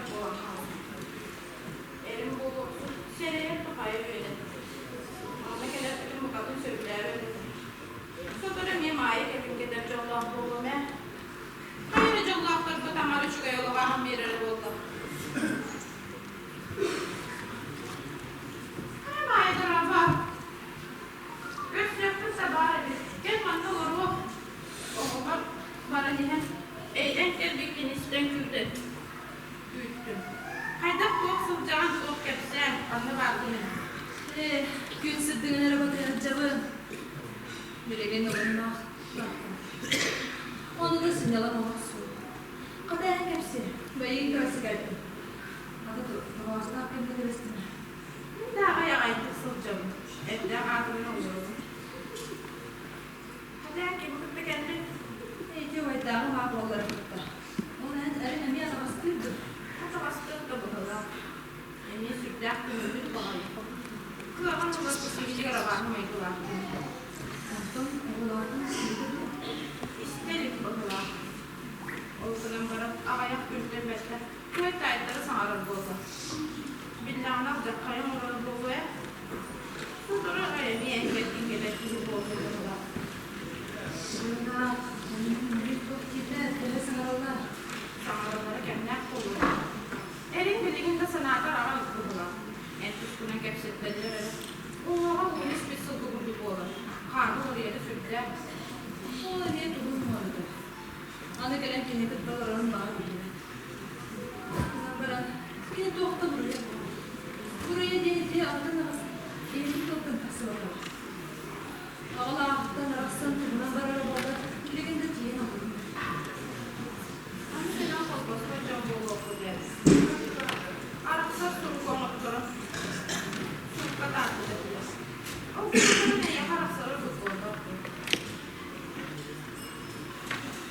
Көрүстүм. Хайдах туох сылдьаҕын туох кэпсээн, ханна бааргыный? Ээ, күн сырдыгын эрэ батыһардьабын. Билигин олуннаах Ону да сынньалаҥ олох суох. Хата эн кэпсиэ, бэйиҥ көрсө кэлбит. Хата тоҕоостоох кэмҥэ түбэстим. Мин да аҕай аҕайдык сылдьабын. Эрдээх аатыран олоробун. Хата эн кими кытта кэллиҥ? Ити убайдааҕым аах уоллара кытта. Ол эн эрин эмиэ атаҕастыыр дуо? Атаҕастыыр да быһыылаах. Эмиэ сүрдээх көҥүлүн баҕайы. Кыаҕын ылар кусугутугар абааһы майгылаах Онтон оҕолоотун сиэтэ дуо? Истэ илик быһыылаах. Ол гынан баран аҕыйах күнтэн бэттэх туой таайтара саҥарар буолла. Биллэҕинэ алдьархайы оҥорор буолуо ээ. Сотору эмиэ эҥгэргин кэлэр киһи буолбут быһыылаах. Быһыылаах, биир туох диэтэ, төһө саҥараллар? Саҥараллара кэмнээх буолуо. Эриҥ билигин да санаатар аҕай быһыылаах. Эн тускунан кэпсэттэллэр эрэ. Уҥуоҕа ууну испит сылгы курдук буолар. Хааны уларыйара сүрдээх. Ол эмиэ тугун муорута. Аны кэлэн кини кытта олорорун баҕар билбэт. Гынан баран, кини туох да буруйа суох. Буруйа диэн ити алтан аҕыс ийэтин тылтан тахсыбатаҕа. Аҕалааҕыттан арахсан тугунан барара буоллар, билигин да тиийэн олорун. Аны кэлэн холбоспот дьон буолуохпут ээ. Арахсар сурук оҥотторон сурукка таалбыт этилэр. Ол курдук эйиэхэ арахсара ордук буолбат дуо?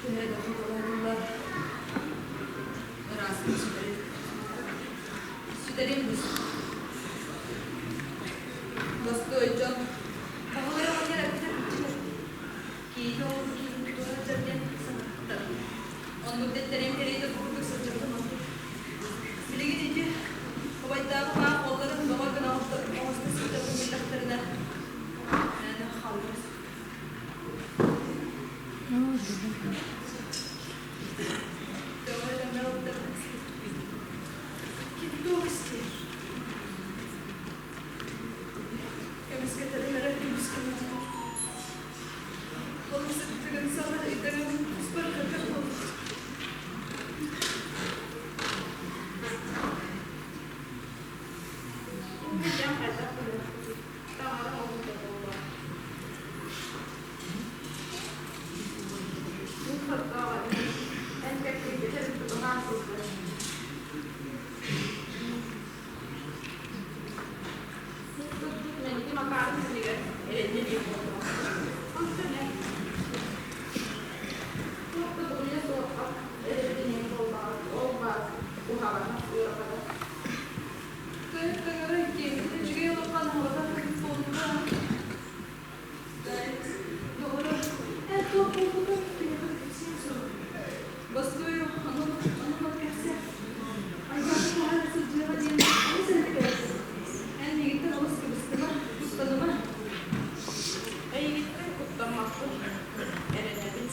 Төһө да хотолоһуллар ыраастык сүтэрин. Сүтэрин быс. Бостуой дьон баһылай оҕонньор эппитэ кырдьык. Киһи ол киһини туора сылдьар диэн санаабыттар. Оннук дэттэрин кэриэтэ бу курдук сылдьыбытым ордук. Билигин ити убайдааҕым аах уолларын бөҕө гына оҥосто сылдьарбын биллэхтэринэ, мээнэ хаалларыс. Тоҕо эрэ мэлдьэҕин Ким туох истиэй? Көмүскэтэрим эрэ көмүскэммэтэҕим. Ол сыттыгын саҕа ыйдарым туспар хайдах буолбут. Дьон хайдах билэр? Таҥара оҕото буолла. Мин сордоох этим. Эн кэпсииргитин тутуһан сылдьар. Кырдьык мэники Макарын сиригэр эрэннэ диэн буолла. Онтон эн туох да буруйа суохха эрэбитинэн буоллаҕа ол баар уһаҕана ыарахана. Тыҥырай киэҥ үчүгэй улахан оҕото буолла. Доҕорум, эн туох буолбутун киниэхэ кэпсиэм суох. Бостуой ону ону кэпсээ. Айдааны таһаара сылдьыаҕа диэн олус эрэ Эн миигиттэн олус кыбыстыма, куттаныма. Эйигиттэн куттаммаппын, эрэнэбин.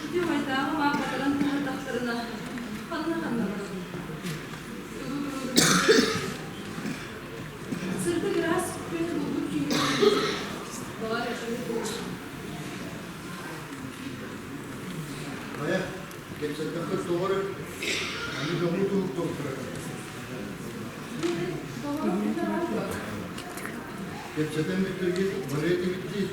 Ити убайдааҕым аах батаран таһырдахтарына ханна-ханна барабын? Тугу-тугу гынабын? Сырдык ыраас күнү булбут киһи баҕар этэҥҥэ буолуо. Хайа, кэпсэттэххэ тоҕо эрэ аны дьоҥҥу туһуктуохтара. Кэпсэтэн бүттэргит барыа этибит дии.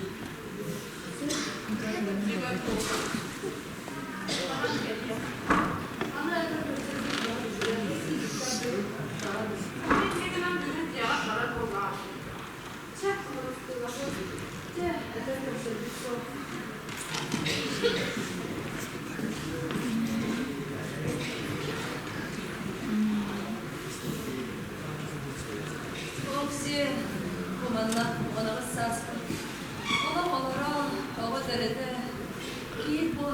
Окси, бу манна 18 сааспын. Олох олорон, оҕо төрөтө, киһи буолан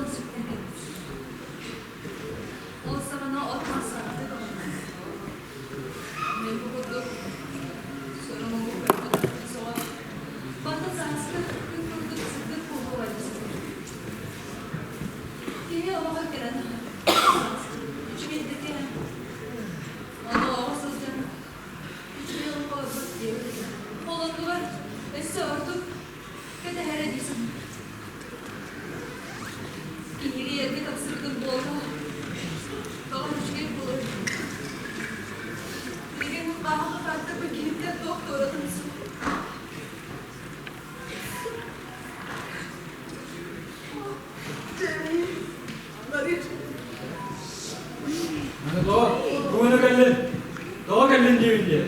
Киһи олоҕор кэлэн үчүгэйдик Ону оҕо сылдьан үчүгэй олоххо олорбут диэбит. Ол оннугар өссө ордук кэтэһэрэ дии саныыбын. Киһиги эргэ тахсыбытын буолла, тоҕо үчүгэй буолуой? Билигин хааһахха хааттарбын киһиттэн туох туоратын суох. Аны тоҕо тугуна кэллин? Тоҕо кэллин диэбин дии.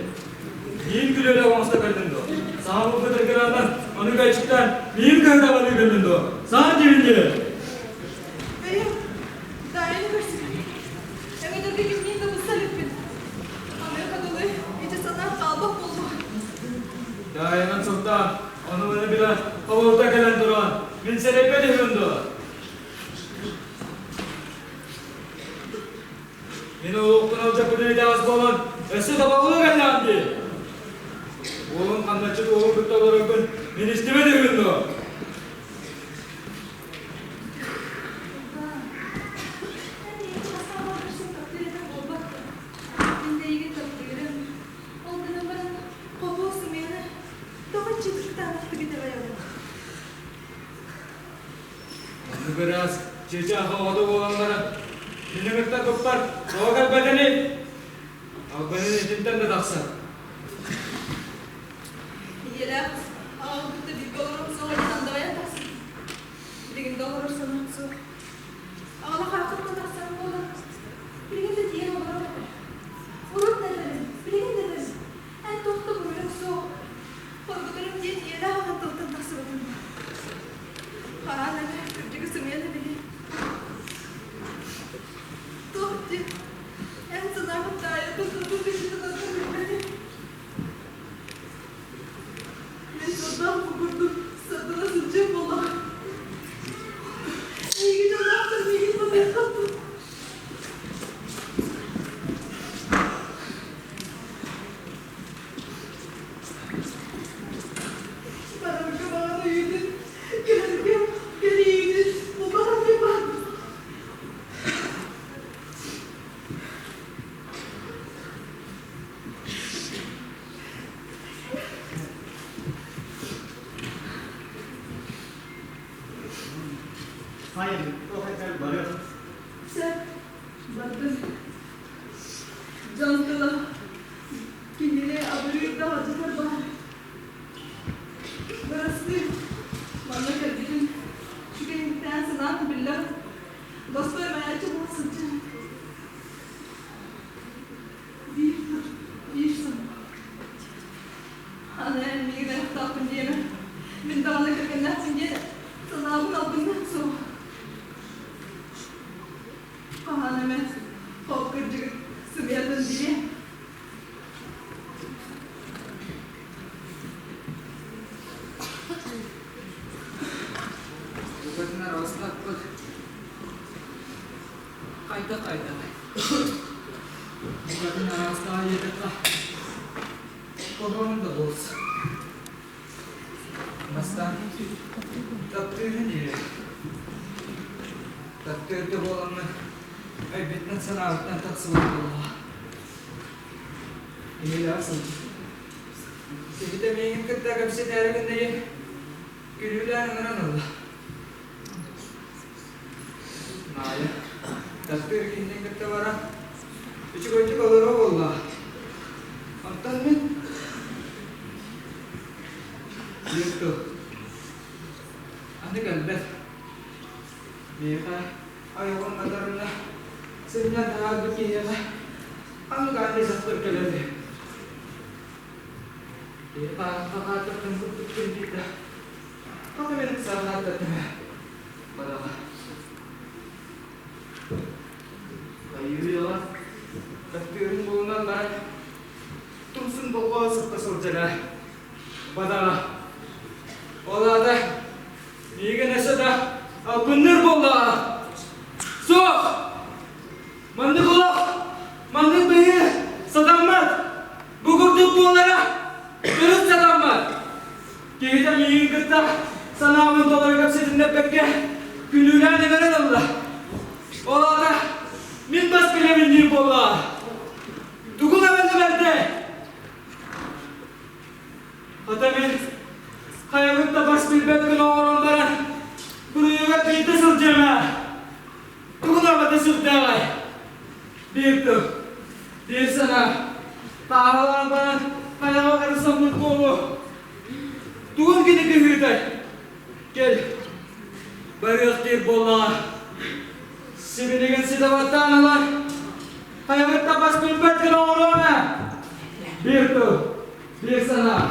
Миин күлүөлэ оҥосто кэллин дуо? Саҥа булбут эргиратан ону кэчиктэн миин кыһыта барыы кэллин дуо? Саҥа диэбин дии. Бэйэм Даайаны көрсүбүтүм. Эбэтэргэ кимниин да быста иликпин. Аныаха дылы ити санаа хаалбат буоллуҕа. Даайанан сылтаан, ону-маны билэ хобулта кэлэн туран, мин сэрэйбэт үһүбүн дуо? Мин уолукпун алдьаппытын итэҕэс буолан, өссө табалыы кэллэҕим дии. Уолум ханначчыт уолун кытта олороргун мин истибэт үһүбүн дуо? Мин эйигин таптыырым. Ол гынан баран, хобуо сымыйаны тоҕо чыпчытаанахтык итэҕэйэҕин? Ону быраас чыычаах оҕото буолан баран, мини кытта туппар тоҕо кэлбэтэний? Албынын итинтэн да тахсар. Ийэлээх аҕам кытта бииргэ олорон суох андаҕайан тахсыбыт. Билигин да олорор санаам суох. Аҕала хааххыттан тахсан буолан, билигин да тиийэн олорор этэ. Урут да этэрим, билигин да этэрим. Эн туох да буруйуҥ суох. Хоргутарым диэн ийэлээх аҕам тылтан тахсыбытым. Хараан эрэ, кырдьыгы сымыйаны билиэ. Туох диэн, эн санааҕын таайарбын тутуу кыһыытынан билбэтим. Мин сордоох бу курдук сардана сылдьыам буоллаҕа. Эйигин дьоллоохтор миигин батыаххын Барарга баҕар үйэтин, кэлэргэ кэлиигин булбатах диэн баар. Сөп, бардым. Дьон тыла кинини абырыыр да алдьатар баар. Бырастыы, манна кэлбитин үчүгэйинтээн санаан биллэр, босхо эмээччи буола сылдьан. Биир биир сыл. Аны эн миигин айахтаахпын диэмэ. Мин даҕаны кэргэннээхпин диэн санаабын албыннаан суох. Хаһан эмэ ол кырдьыгы сымыйатын билиэ. Букатынар аҕыстаппыт. Хайдах-хайдаҕый? Букатын араастаан диэтэххэ, хоһоон да буолсу. Бастаан таптыырын иһэ. Таптыыр да буоламмын, өйбүттэн санаабыттан тахсыбыт буоллаҕа. Ийэлээх сылдьар. Киһитэ миигин кытта кэпсэтээри гынна диэн күлүүлээн ыҥыран ылла. Маайа, таптыыр киһини кытта баран, үчүгэйдик олоруо буоллаҕа. Онтон мин биир тыл. Аны кэлбэт. Миэхэ айылҕам батарына сынньан таһаарбыт киһиэхэ аны гаанньа дьахтар кэлэр үһү. Киһи хаатыртан курдук кэлбитэ. Хата мин ыксаан хааттаттым ээ. Бараҕа. Хайыы-үйэҕэ таптыырын булунан баран, тумсун болҕоо сыппа сылдьар ээ. Бадаҕа. Ол аата миигин өссө да албынныыр буоллаҕа. Суох! Маннык олох, маннык быһыы сатаммат. Бу курдук буолара төрүт сатаммат. Киһитэ миигин кытта санаабын толору кэпсэтиннэрбэккэ, күнүүлээн эбэрэн ылла. Тугун абата сүрдээҕэй? Биир тыл, биир санаа. Тааһалаан баран хайаҕа харысаммыт буолуо. Тугун кини кыһыытай? Кэл, барыах диир буоллаҕа. Сибилигин ситэ баттаан ылар. Хайабыт да бас билбэт гына оҥоруом ээ. Биир тыл, биир санаа.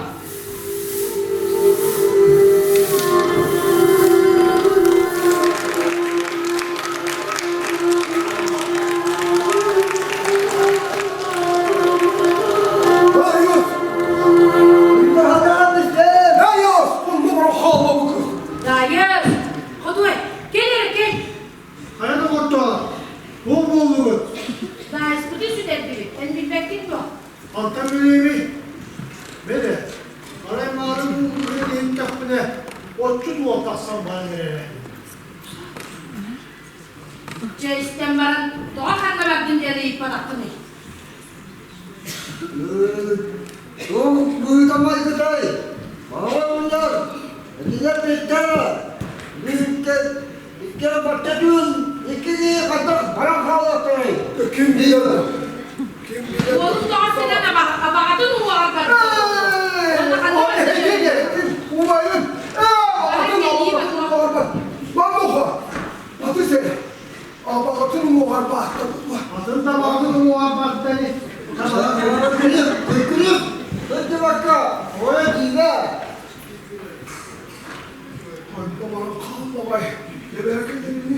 Darius! Darius! Даайыс, хотуой, кэл эрэ кэл. Хайа доҕоттоор, туох буоллугут? Даайыспытын сүтэрдибит, эн билбэккин дуо? Хантан билиэмий? Били, арай маары муҥкуһун иһиттэхпинэ, отчут уол тахсан баран эрэрэ. Дьэ истэн баран, тоҕо ханна бардын диэн ыйыппатаххыный? Туох быыта майгытай? Баҕалар, этилэр биттэрэ, биһикке икки бачча түүн иккилии хайдах баран хаалыахтарай? Ким билэр? Ким билэр? Уолун тоҕо ситэн абаҕатын уҥуоҕар барбыт. Уонна ханна барда? Убайым, абаҕатын уҥуоҕар барбыт. Мамуха, аты сэ, Абаҕатын уҥуоҕар баатта буолла. Атын да абаҕатын уҥуоҕар барда ини. Күлүк, сылдьыбакка, ойо диибэ. Ханна баран хааллаҕай, эбээкэлэрини.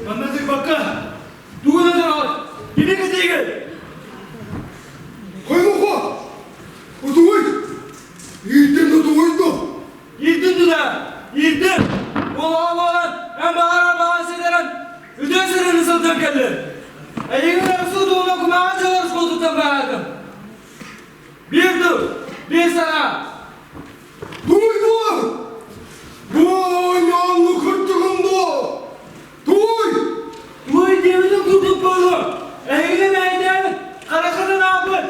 Манна сыйбакка, тугун өтөҕөр, кими кэтиигин? Хоймохо! Утугуй! Иирдин утугуй ду! Иирдин туда! Иирдин! Уолаҕа буолан, эн баҕар баҕан ситэрэн, үтүө сырыыны сылдьан кэллин. Эйигин арсуу туһуна кумааҕы дьалар суолтуттан баҕаатым. Биир тыл, биир санаа. Тугуй дуо? Бу ньоҥҥу кырдьыгым дуо? Тугуй? Тугуй диэбитин курдук буолуо. Эһигини мэйдээбит, хараххытын ааппыт,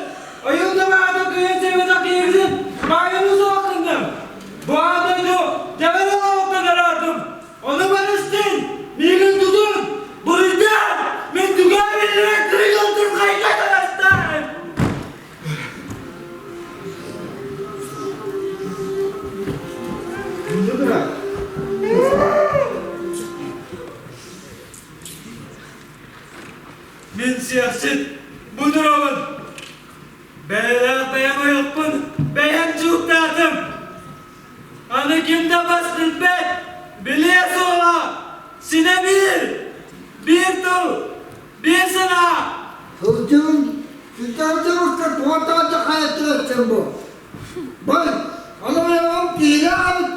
ойуун да баҕата кыйан сиэбэтэх киһибитин баайыны суох гынным. Бу аан дойду дьэбэр олоҕуттан араардым. Ону барыстын, миигин тутун, буруйдаан, мин туга биллибэт кырыйылтын хайда тарастаан. Мин сиэхсит бу турабын. Бэйэлээх бэйэм ойохпун бэйэм чууктаатым. Аны ким да бас билбэт, билиэ суоҕа. Синэ биир, биир тыл, биир санаа. Сылдьыбын, сылдьыбыкка туохтаан да хайаттыгар бу. Бай, аны киһилээх эбит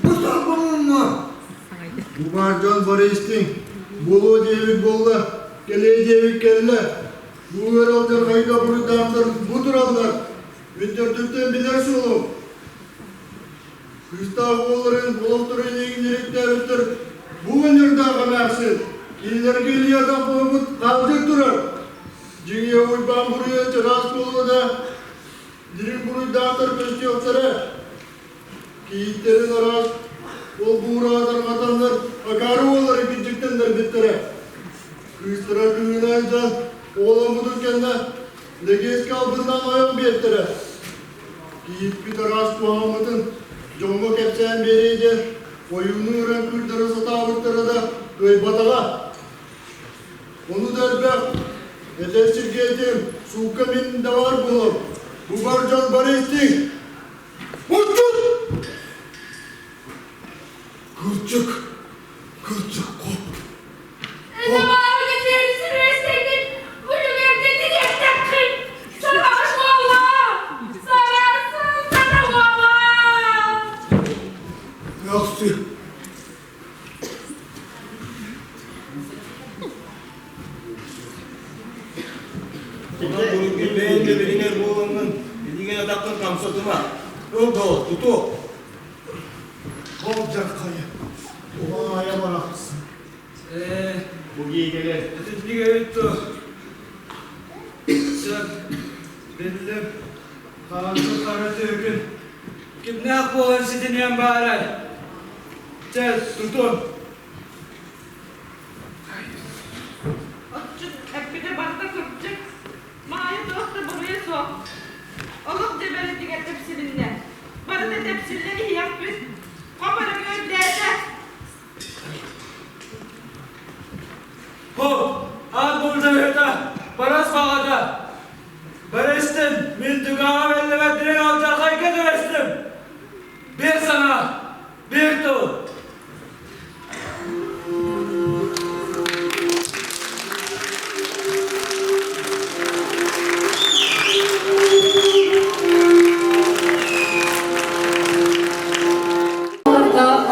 бу соргумумма. Бу баар дьон бары истиҥ, буолуо диэбит буолла, кэлиэ диэбит кэллэ. Бу ыар алдьархайга буруйдаахтар бу тураллар. Мин төрдүттэн билэр суолум. Кыыстаах уолларын олохторун иҥнэриктээбиттэр бу өнөрдөөх эмээхсин кинилэргэ илии-атах буолбут хаалдьык турар. Дьиҥэ Уйбаан буруйа чараас буолуо да, дириҥ буруйдаахтар көстүөхтэрэ. Кийииттэрин араас ол буураа тарҕатаннар акаары уоллары кирдьиктэннэрбиттэрэ. Кыыстара кыыһынан дьон оҕоломмутун кэннэ Лэгиэскэ албыннаан ойох биэртэрэ. Кийииппит араас куһаҕаммытын дьоҥҥо кэпсээн биэриэ диэн ойууну ыран кыырдара сатаабыттара да кыайбатаҕа. Ону да элбэх этэр сиргэ этим, суукка мин да баар буолуом. Бу бар дьон бары истиҥ. Отчут! Кырдьык, кырдьык хоп. Merci. Онон бүгүҥҥү бэйэҥ кэбиһиҥэр буолаҥҥын, илииҥин атаххын хамсатыма. Ыл доҕор, тутуо. Алдьархайы, уһаайа барахсан. Ээ, Бу киһи кэлэр. итинник эбит дуо? Көрдүм, биллим, хаанчы хара түөкүн, кимнээх буолан ситиниэм баарай? Чэ, тутун. Отчут эппитэ барыта кырдьык, Маайа туох да буруйа суох. Олох дьэбэрэтигэр тэпсилиннэ. Барыта тэпсиллэн иһиэхпит. Хоп эрэ күөрдээтэ. Хо, аат булдьаһыта, барас баҕата. Барыстым, мин түгэҕэ бэллэбэт дириҥ алдьархайга түбэстим. Биир санаа, биир тыл.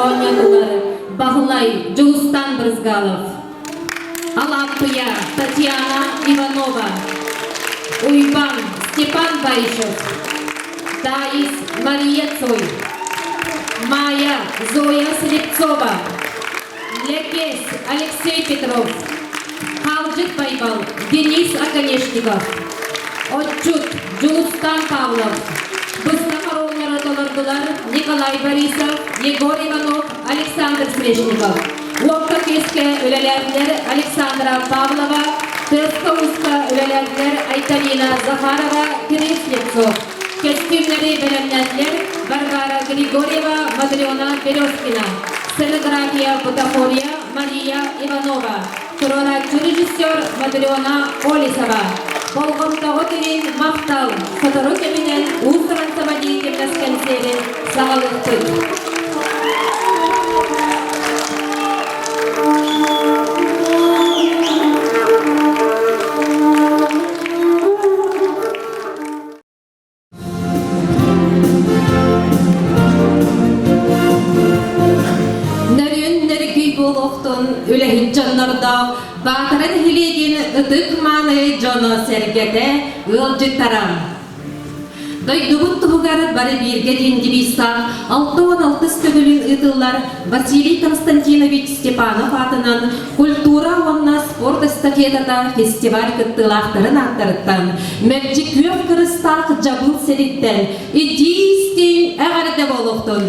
Оонньотулар Баһылай Дьулустан Брызгалов, Алааппыйа Татьяна Иванова, Уйбан Степан Баишев, Таис Мария Цой, Майя Зоя Слепцова, Лэкес Алексей Петров, Халдьыт Байбал Денис Оконешников, Отчут Дьулустан Павлов, Быстах оруоллары толордулар Николай Борисов, Егор Иванов, Александр Свешников. Уокка күөскэ үлэлээтилэр Александра Павлова, тыаска-ууска үлэлээтилэр Айталина Захарова, Кирилл Слепцов. Көстүүмнэри бэлэмнээтилэр Варвара Григорьева, Матрена Березкина. Сценография бутафория Мария Иванова. Туруорааччы режиссер Матрена Олесова. Болҕомтоҕо кэлин махтал! Сотору кэминэн уус-уран самодеятельность кэнсиэрин саҕалыахпыт. Нөрүөн нөргүй буолуохтун үлэһит дьоннордоох Баатара нэһилиэгин ытык-мааны дьоно-сэргэтэ ыалдьыттара. Дойдубут туһугар бары бииргэ диэн девизтаах 66 төгүлүн ыытыллар Василий Константинович Степанов аатынан культура уонна спорт эстафетата фестиваль кыттыылаахтарын ааттарыттан мэлдьи күөх кырыстаах дьабыл сириттэн итии-истиҥ эҕэрдэ буолуохтун!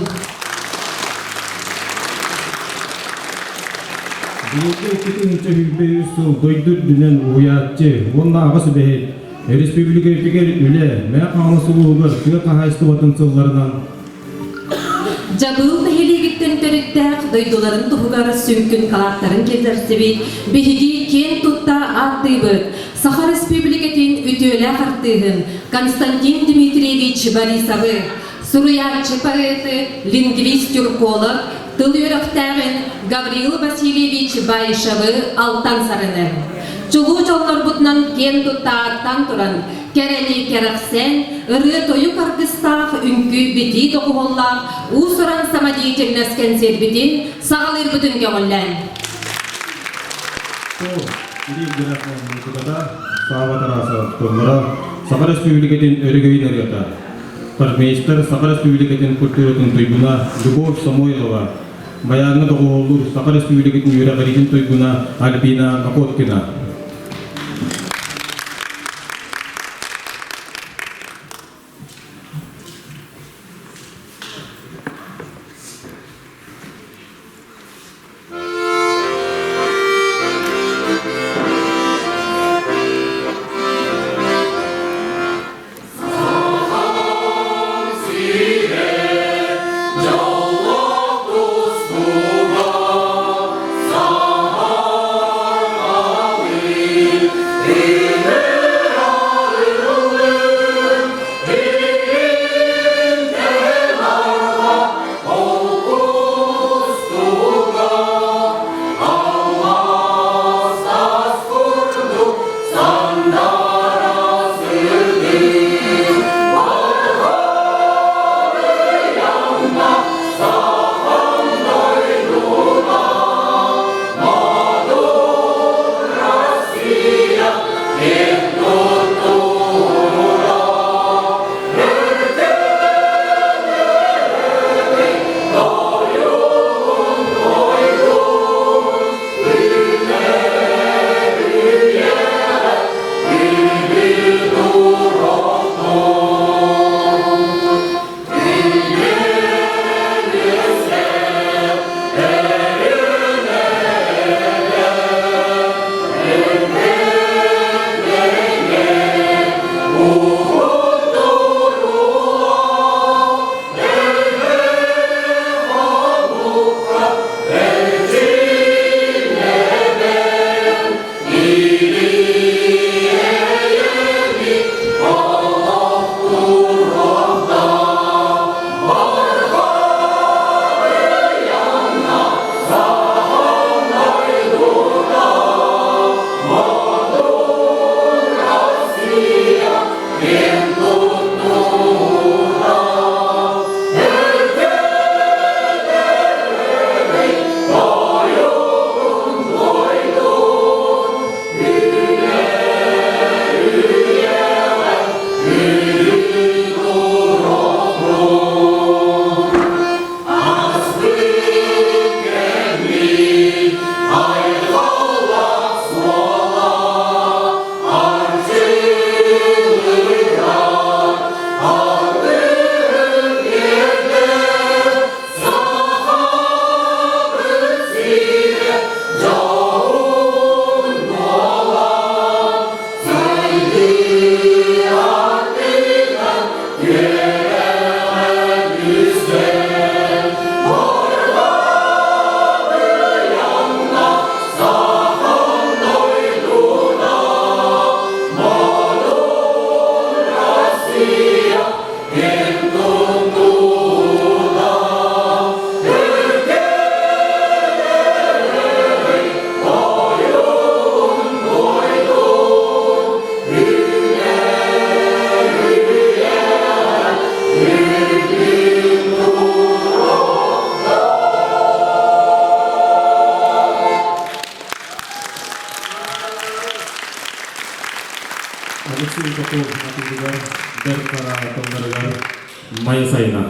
Бииргэ 2023 сыл дойду үрдүнэн уһуйааччы уонна аҕа сүбэһит республикабытыгар үлэ, Мэҥэ Хаҥалас улууһугар тыа хаһаайыстыбатын сылларынан Дьабыыл нэһилиэгиттэн төрүттээх дойдуларын туһугар сүҥкүн кылааттарын киллэрсибит биһиги киэн тутта ааттыыбыт Саха Республикатын үтүөлээх артыыһын Константин Дмитриевич Борисовы, суруйааччы поэты, лингвист-тюрколог, тыл үөрэхтээҕин Гаврил Васильевич Баишевы алтан сарыны. Чулуу дьоннорбутунан киэн тутта ааттаан туран, кэрэни кэрэхсээн, ырыа-тойук аргыстаах үҥкүү-битии доҕуһуоллаах уус-уран самодеятельность кэнсиэрбитин саҕалыырбытын көҕүллээн. Сааба Тарасов тыллара Саха Республикатын өрөгөйүн ырыата. Хормейстер Саха Республикатын культуратын туйгуна Любовь Самойлова, Байааҥҥа доҕуһуоллуур Саха Республикатын үөрэҕириитин туйгуна Альбина Находкина. Дьоллоох тустууга саһар Алексей Попов атыытыгар бэрт хара тылларыгар Майа сайына.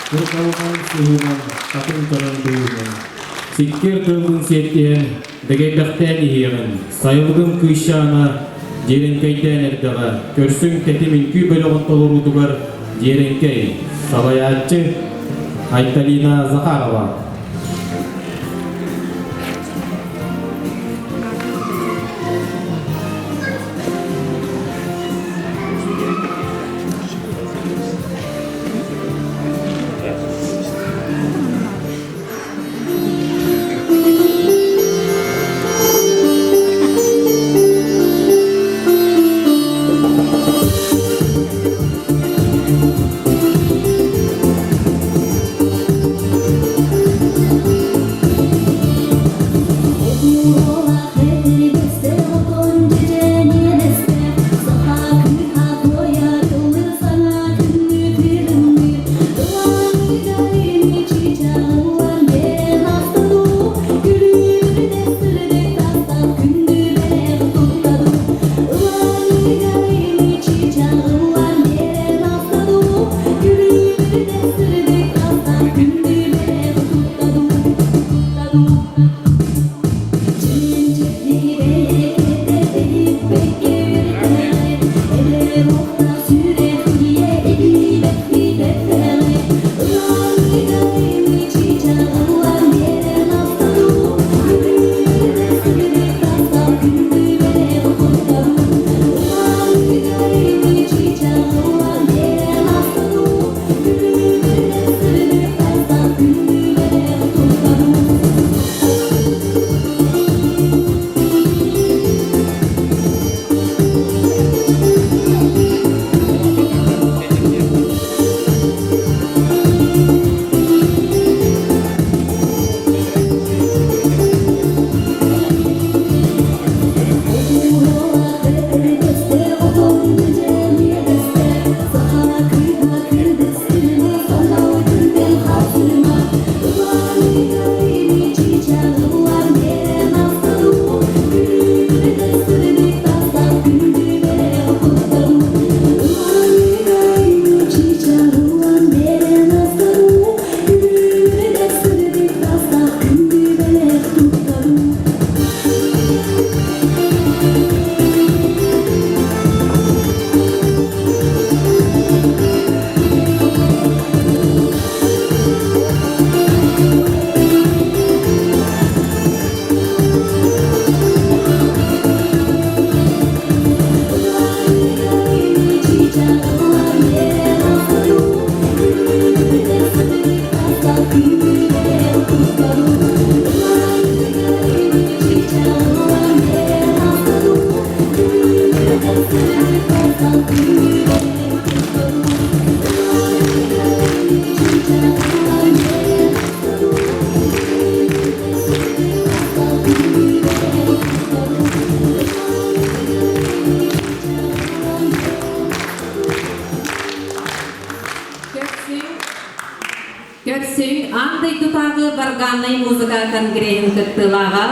Куркалҕан сыһыынан, атын көрөн быыһынан, сиккиэр тыалын сиэттиһэн, дэгэйбэхтээн иһиэҕин, сайылыгым кыысчаана дьиэрэҥкэйдээн эрдэҕэ, көрсүҥ тэтим үҥкүү бөлөҕүн толоруутугар Дьиэрэҥкэй, салайааччы Айталина Захарова. Көрсүҥ аан дойдутааҕы варганнай музыка конгреһын кыттыылааҕа,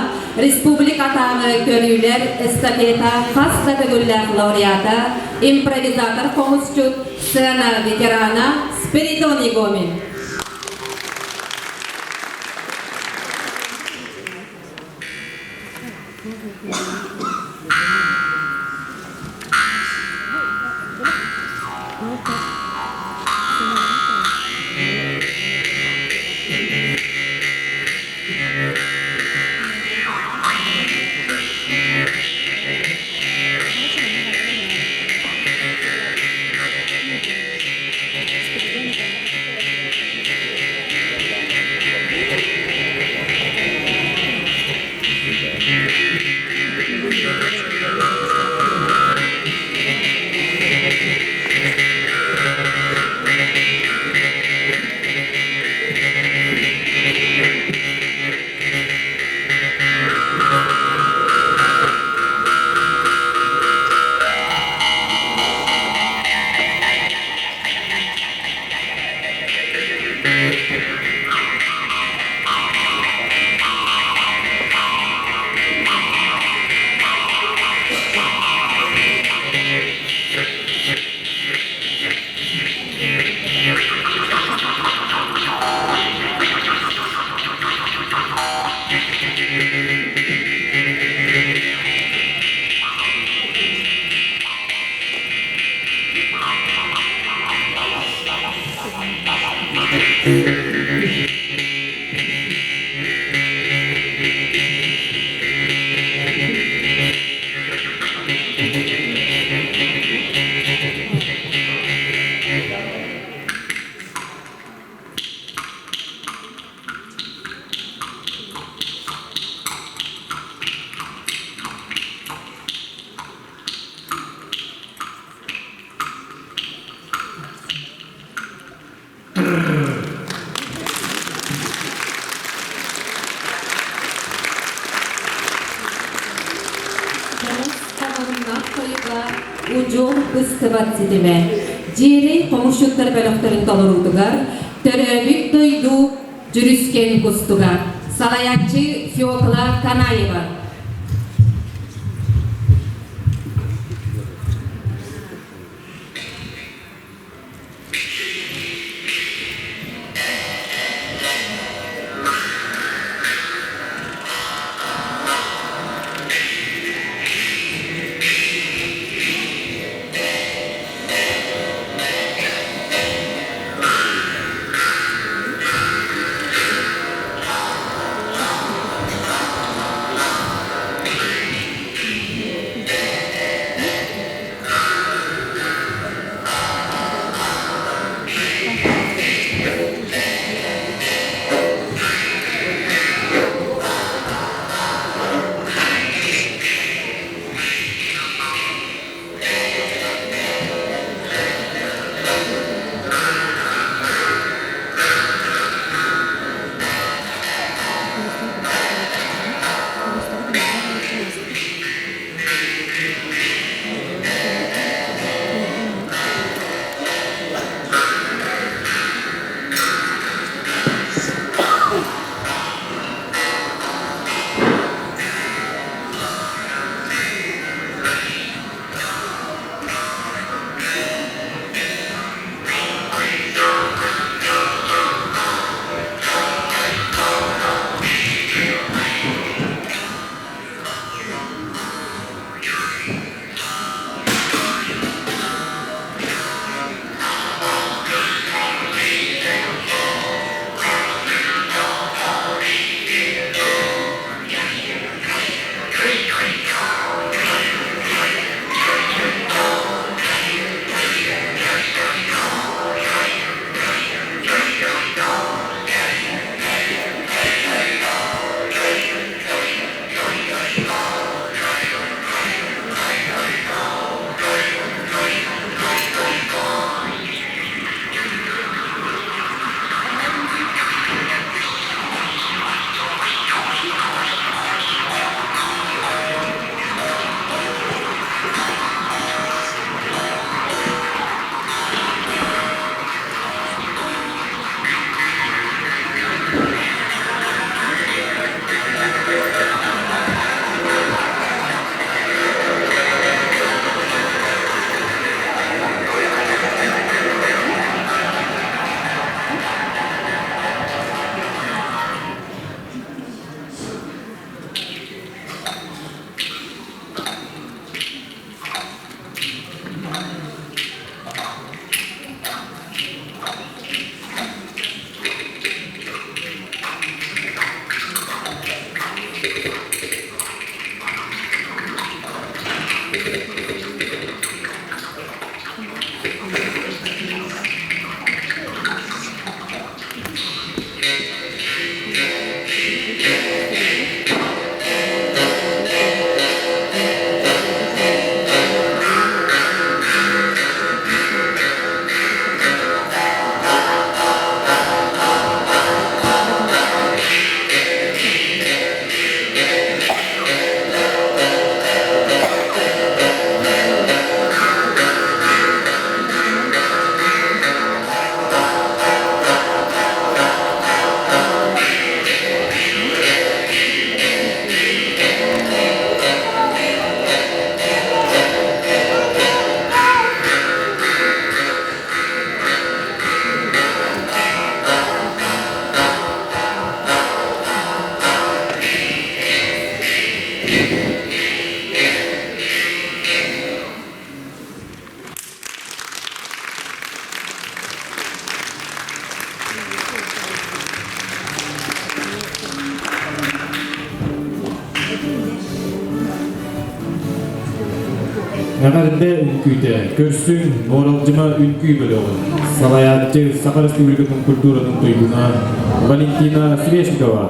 республикатааҕы көрүүлэр эстафета хас да төгүллээх лауреата, импровизатор хомусчут, сцена ветерана Спиридон Егомин. Удьуор быстыбат ситимэ Дьиэрэй хомусчуттар бөлөхтөрүн толоруутугар төрөөбүт дойду Дьүрүскэн кустуга салайааччы Фекла Канаева. Эҕэрдэ үҥкүүтэ, көрсүҥ Нуоралдьыма үҥкүү бөлөҕүн, салайааччы Саха Республикатын культуратын туйгуна Валентина Свешникова.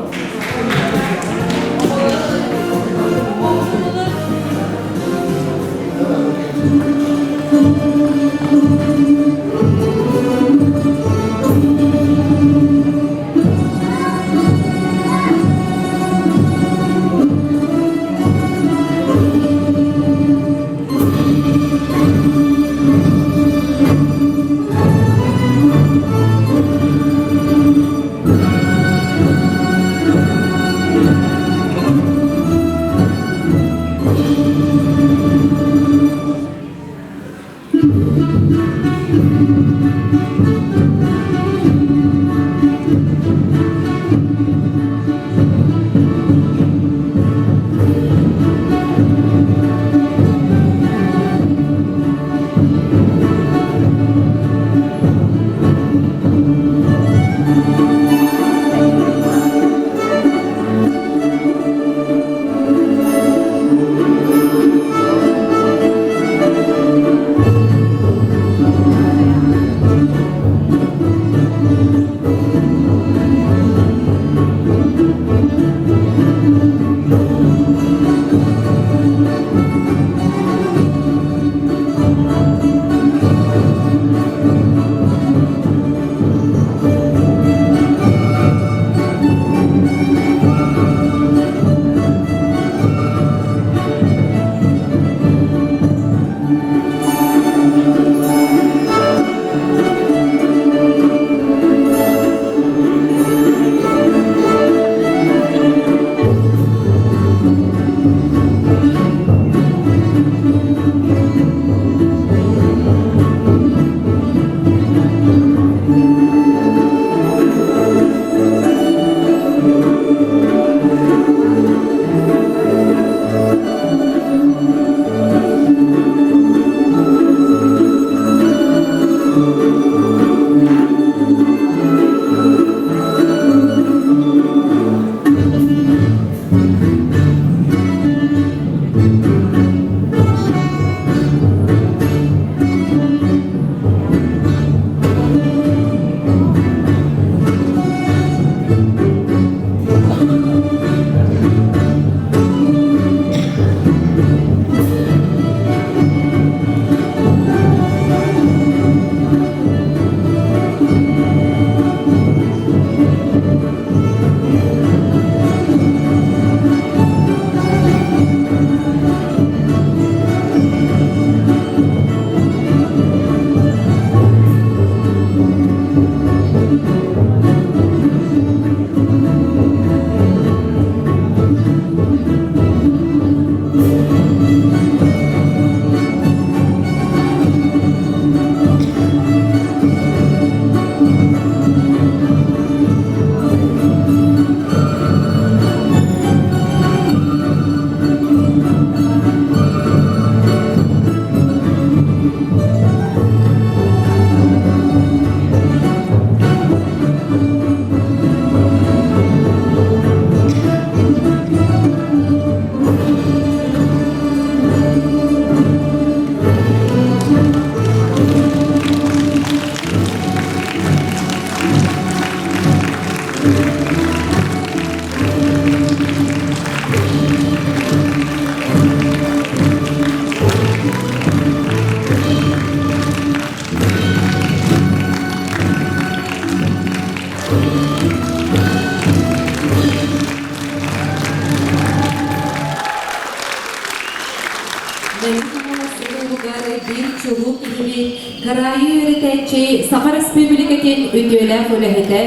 Биир чулуу киһини кыраайы үөрэтээччи Саха Республикатын үтүөлээх үлэһитэ,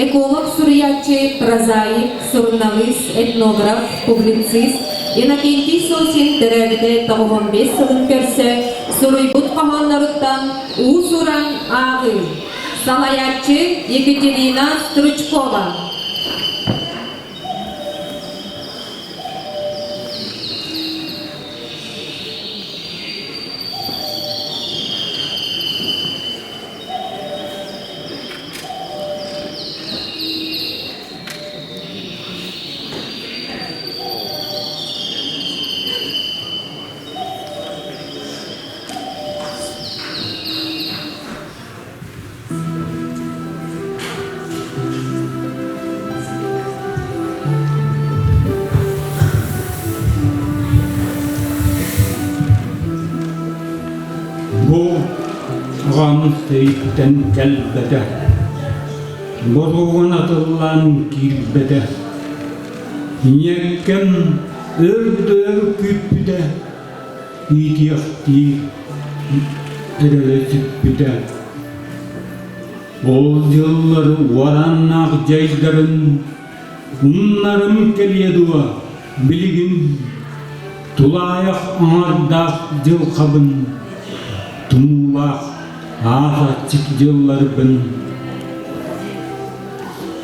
эколог суруйааччы, прозаик, суруналыыс, этнограф, публицист Иннокентий Сосин төрөөбүтэ 95 сылын көрсө суруйбут хоһоонноруттан уус-уран ааҕыы. Салайааччы Екатерина Стручкова. Аҕам сэрииттэн кэлбэтэ, боруогун атыллаан киирбэтэ. Ийэккэм өр да өр күүппүтэ, иитиэхтии эрэлэ сүппүтэ. Ол дьыллар уораннаах дьайдарын умнарым кэлиэ дуо, билигин тулаайах аҥардаах дьылҕабын, тумуулаах аас-аччык дьылларбын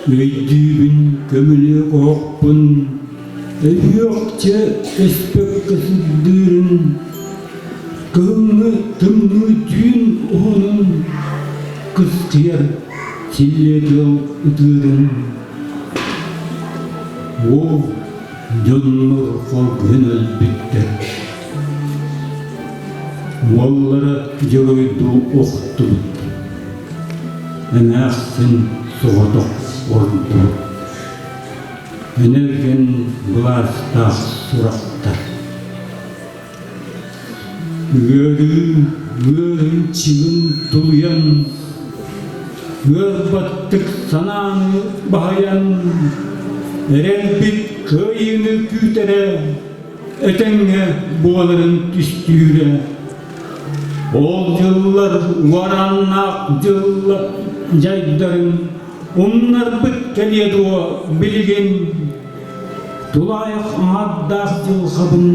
өйдүүбүн көмүлүөк оһохпун өһүөхчэ өспөккө сырдыырын кыһыҥҥы тымныы түүн уһунун кыскыйар силлиэ тыал ытыырын Ол дьоннор хоргуйан өлбүттэр. Уоллара дьоруойдуу охтубут. Эмээхсин соҕотох ордубут. Энэлгэн былаастаах сурахтар. Ыарыы ыарын чыгын тулуйан, ыарбаттык санааны баһыйан, эрэлбит кыайыыны күүтэрэ, этэҥҥэ буоларын түстүүрэ. Ол дьыллар уораннаах дьылла дьайдарын умнарбыт кэлиэ дуо билигин Тулаайах аҥардаах дьылҕабын,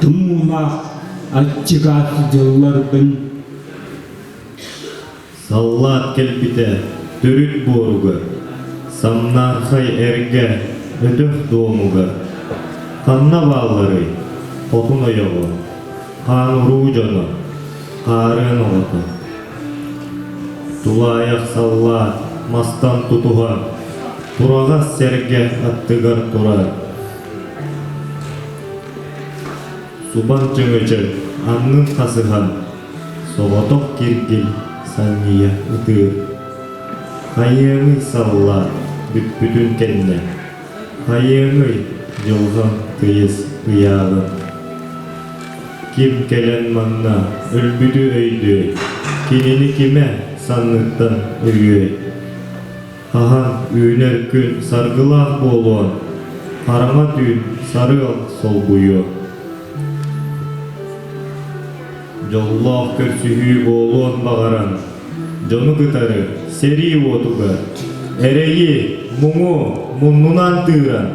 тумуулаах аччыгаат дьылларбын. Саллаат кэлбитэ төрүт буоругар, самнаархай эргэ өтөх дуомугар. Ханна баалларый хотун ойоҕо, хаан уруу дьоно, хаарыан оҕото? Тулаайах саллаат мастан тутуһан, тураҕас сэргэ аттыгар турар. Субан чөҥөчөк аннын хасыһан, соҕотох киргил санньыйа ытыыр. Хайыаҥый саллаат бүппүтүн кэннэ, хайыаҥый дьылҕаҥ тыйыс ыйааҕын. Ким кэлэн манна өлбүтү өйдүөй, кинини кимэ санныттан өйүөй? Хаһан үүнэр күн саргылаах буолуон, хараҥа түүн сарыал солбуйуо. Дьоллоох көрсүһүү буолуон баҕаран, дьону кытары сэрии уотугар эрэйи, муҥу муннунан тыыран,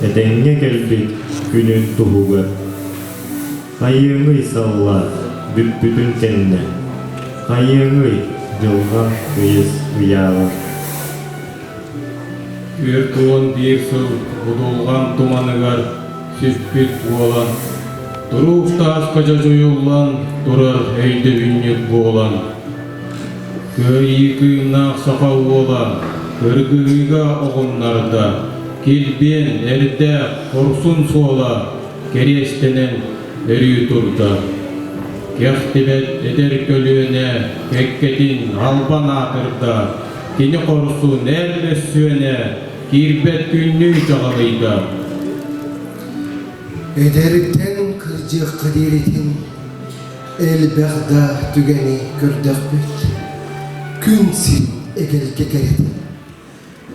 этэҥҥэ кэлбит күнүн туһугар. Хайыаҥый саллаат бүппүтүн кэннэ, хайыаҥый дьылҕам тыйыс ыйааҕын. 41 сыл будулҕан туманыгар сүппүт буолан, туруук тааска дьодьуйуллан турар өйдөбүнньүк буолан, Кыайыы кыымнаах саха уола кыргыһыыга оҕуннарда, килбиэн, эрдээх, хорсун суола кэриэстэнэн өрүү турда. Кэхтибэт эдэр көлүөнэ кэккэтин албан аатырда, кини хорсун эр мөссүөнэ киирбэт күннүү чаҕылыйда. Эдэриттэн кырдьыахха диэритин элбэх да түгэни көрдөхпүт. Күн сирин эгэлгэ кэрэтин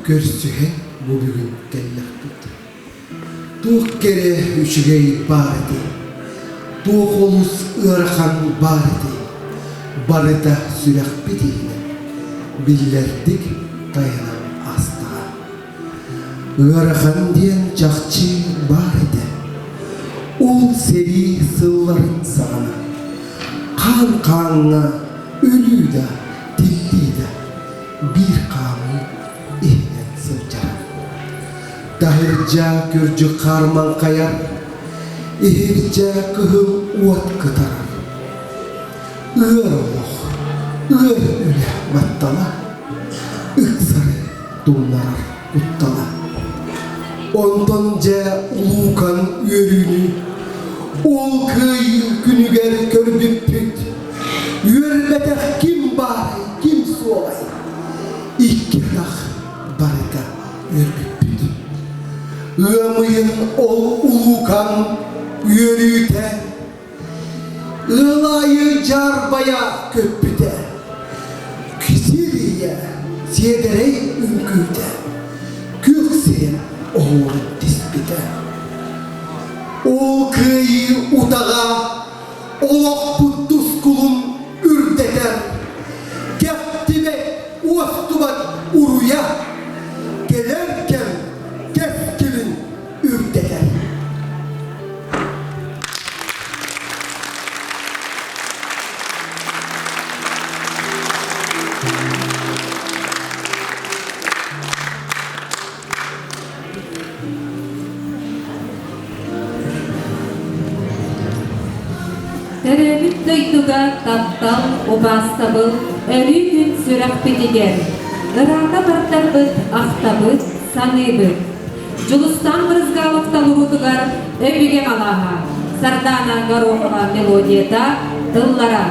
көрсүһэн бу бүгүн кэллэхпит. Туох кэрэ үчүгэй баар этэй, туох олус ыарахан баар этэй, барыта сүрэхпит иһинэн биллэрдик тайанан аастаҕа. Ыарахан диэн чахчы баар этэ. Ол сэрии сылларын саҕана хаан хааҥҥа өлүү да, тиллии да биир хаамыы иһинэн сылдьара. Таһырдьа күрдьүк хаар маҥхайар, иһирдьэ кыһыл уот кытарар. Ыар олох, ыар үлэ баттала, ыксары тумнарар куттала. Онтон дьэ улуукан үөрүүнү ол кыайыы күнүгэр көрбүппүт. Үөрбэтэх ким баарай, ким суоҕай? Икки атах барыта үөрбүппүт. Ыам ыйын ол улуукан үөрүүтэ ыал аайы дьаарбайа көппүтэ. Сир ийэ сиэдэрэй үҥкүүтэ, күөх сирин оһуорун тиспитэ. Ол кыайыы утаҕа олохпут тускулун үрдэтэр, кэхтибэт, уостубат уруйа, кэлэр кэм кэскилин үрдэтэр. Төрөөбүт дойдуга таптал, убаастабыл өрүү күн сүрэхпитигэр. Ыраата бардарбыт, ахтабыт, саныыбыт. Дьулустаан Брызгалов толоруутугар Өбүгэм алааһа, Сардаана Горохова мелодията, тыллара.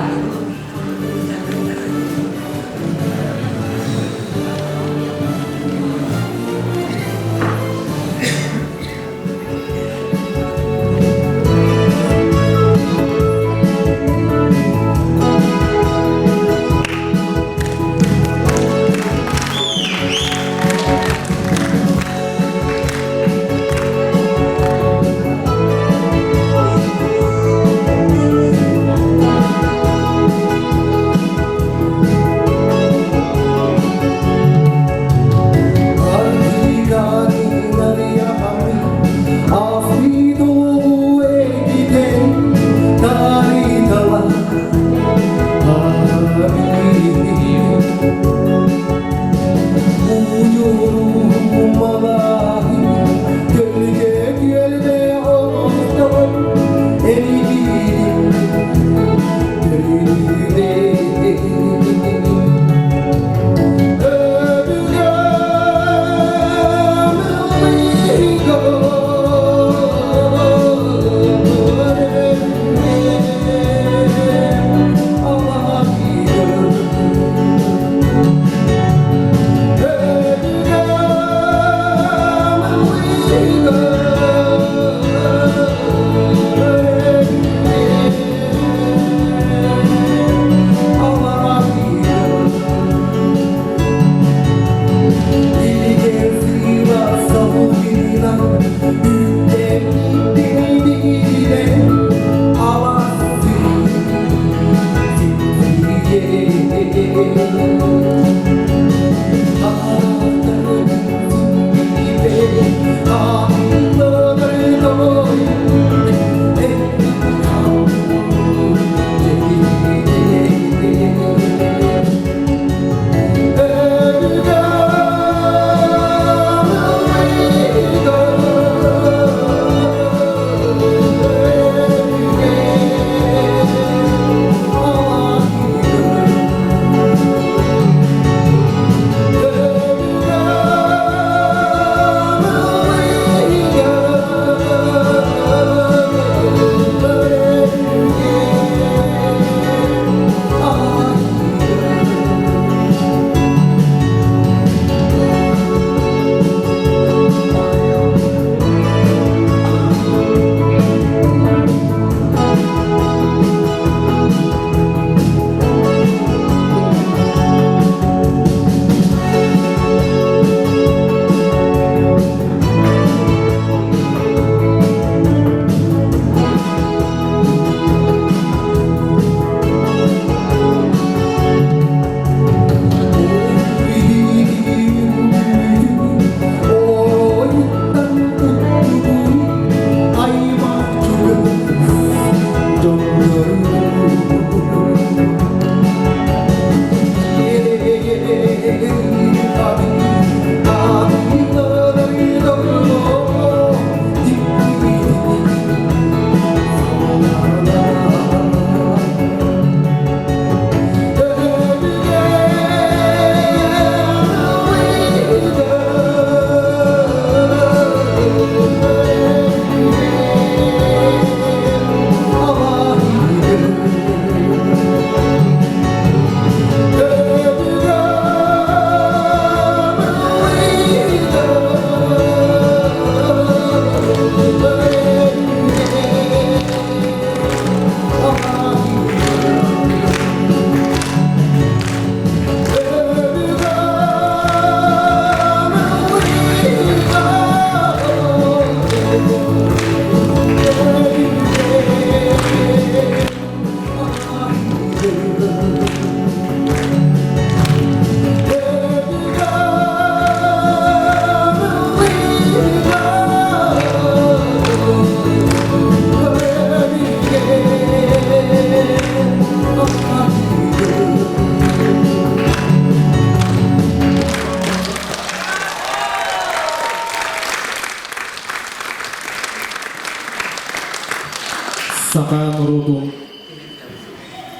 Саха норуотун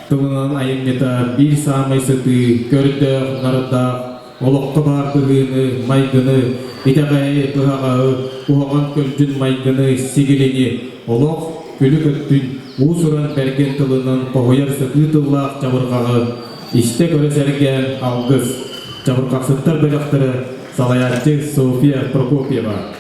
тылынан айымньыта биир саамай сытыы, көрдөөх, нардаах, олоххо баар быһыыны, майгыны, итэҕэйи, быһаҕаһы, куһаҕан көлдьүн майгыны, сигилини, олох, күлүк өттүн уус-уран бэргэн тылынан хоһуйар сытыы тыллаах чабырҕаҕы истэ-көрө сэргээн алгыс, чабырҕахсыттар бөлөхтөрө салайааччы Софья Прокопьева.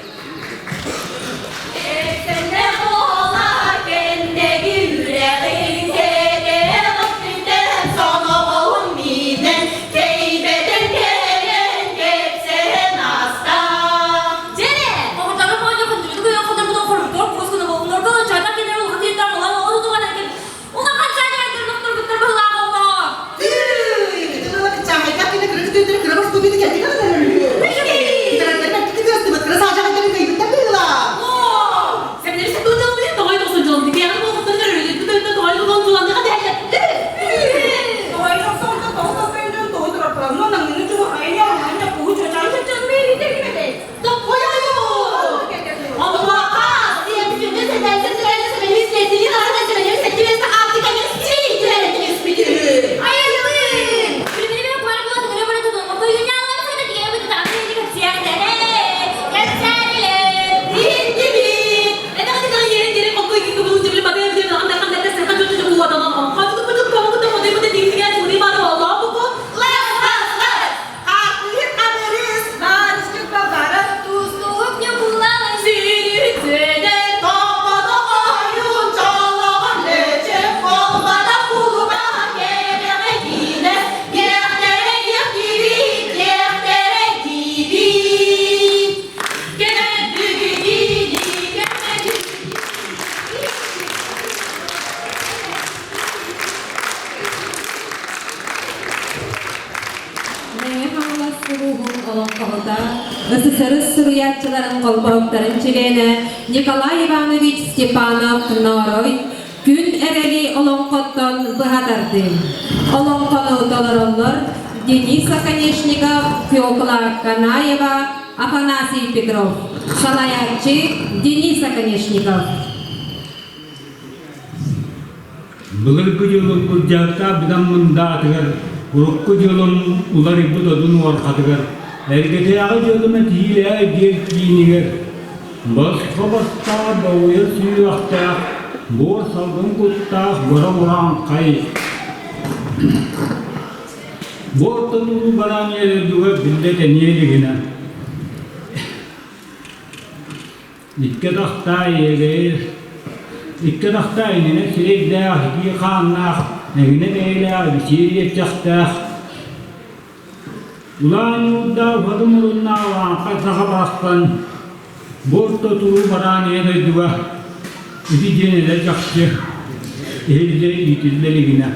Мэҥэ Хаҥалас улууһун олоҥхоһута, СССР суруйааччыларын холбоһуктарын чилиэнэ Николай Иванович Степанов-Ноорой Күн эрэли олоҥхоттон быһа тардыы. Олоҥхону толороллор Денис Оконешников, Фекла Канаева, Афанасий Петров. Салайааччы Денис Оконешников. Былыргы дьылы былдьааттаах быдан мындаатыгар, урукку дьылым уларыйбыт одун уорҕатыгар, эргэтээҕи дьылым этиилээх диэн киинигэр, босхо бастаах боҕуйа сүүрэхтээх, буор салгын куттаах боро урааҥхай, бу орто туруу бараан дойдуга биллэ тэниэ илигинэ, Икки атахтаах иэгэйэр, икки атахтаах иҥинэ сирэйдээх, итии хааннаах, эҥинэ бэйэлээх, бисиэр иэччэхтээх, улаан ньуурдаах, уһаты муруннаах Лааҥхай саха барахсан бу орто туруу бараан ийэ дойдуга ити диэн эдэр чахчы иһиллэ иитиллэ илигинэ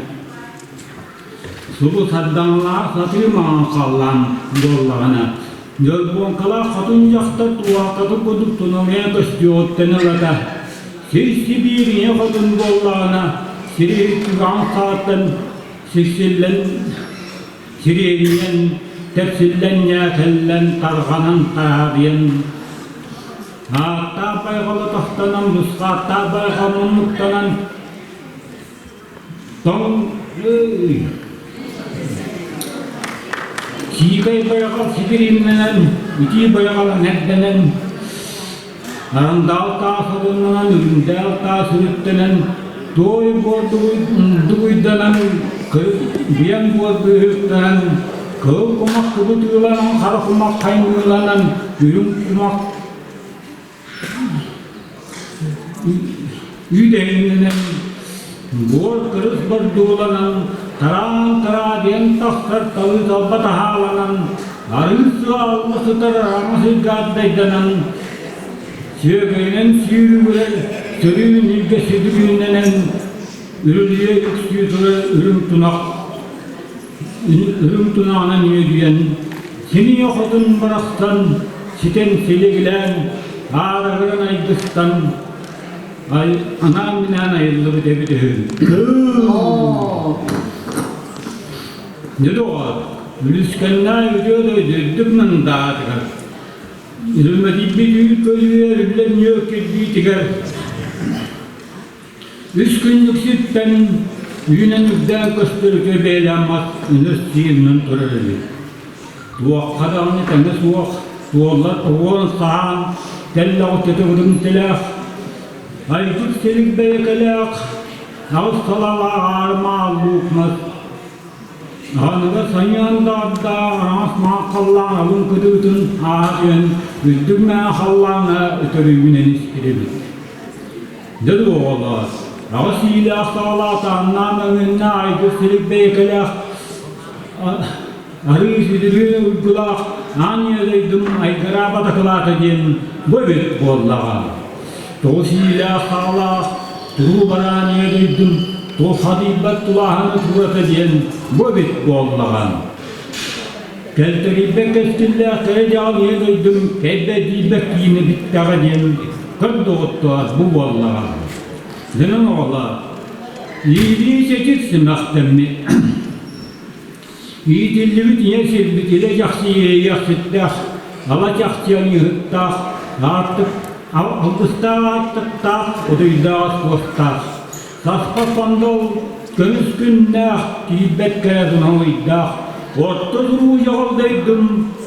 Субу сардаҥалаах сатыы маҥан халлаан буоллаҕына, дьолбуоҥкалаах хотун дьахтар туһааккатын курдук туналыйан көстүөҕүттэн ылата, сир сибиир ийэ хотун буоллаҕына, сири түгэҕин саҕаттан сиксиллэн, сириэдийэн, тэпсиллэн ньээкэллэн, тарҕанан таһаарыйан, ааттаах байҕалы тохтонон, бусхааттаах байҕал муннуктанан, Тоҥ Сиикэй байҕал ситиримнэнэн, итии байҕал эҥэрдэнэн, арандаал таас одуннанан, үрүҥдээх таас үрүттэнэн, туой буор дугуйданан, биэн буор быыһыктанан, кыыл кумах кыбытыыланан, хара кумах хаймыыланан, үрүҥ кумах Үүдэһиннэнэн, буор кырыс бордууланан, тараан-тараа диэн тахсар талыы талба таһааланан, арыы сыалла сытар араҥас ыйга ардайданан, сүөгэйинэн сүүрүгүрэр сөрүүн илгэ сүдүрүүннэнэн, үрүлүйэ үксүү турар үрүҥ тунах Үрүҥ тунаҕынан үөдүйэн, симиэ хотун барахсан ситэн силигилээн, аарыгыран айгыстан, анаан-минээн айыллыбыт эбит үһү. Дьэ доҕоор, үлүскэннээх үтүө дойду үрдүк мындаатыгар, үрүмэтийбит үүт көлүйэ үрүллэн ньүөк кирбиитигэр. Үс күннүк сиртэн үүнэн үрдээн көстөр үтүө бэйэлээх мас үнүр сииринэн турар эбит. Туохха даҕаны тэҥэ суох, туоллар оһуон саһаан, тэллэҕи төтөгүрүмтэлээх, айгыр сирик бэйэкэлээх, аҕыс салалаах аармаал луук мас Аныгы сайын даардаах араас маахаллаах алын кытыытын ааһа түһэн үрдүк мэҥэ халлааҥҥа өтөрүүгүнэн истибит. Дьэ оҕолоор, аҕыс иилээх саҕалаах тааннаан өҥүннэ айгыр силик бэйэкэлээх арыы сүдүрү уйгулаах аан ийэ дойдум айгыраабат акылаата диэн бу эбит буоллаҕа. Тоҕус иилээх саҕалаах туруу бараан ийэ дойдум тулхадыйбат тулааһына турата диэн бу эбит буоллаҕа. Кэлтэгийбэт кэскиллээх кэрэ дьаҕал ийэ дойдум кэйбэдийбэт киинэ бүттэҕэ диэн көр доҕоттоор бу буоллаҕа. Дьонун оҕолоор, иилии чэчир симэхтэммит Иитиллибит ийэ сирбит илэ дьахсы иэйиэхситтээх, ала чахчы аньыыһыттаах, аартык алгыстаах аартыктаах, утуйдаах суостаах, саспа сандал көмүс күннээх, киирбэт кэрэ туналыйдаах, орто туруу дьоҕол дойдум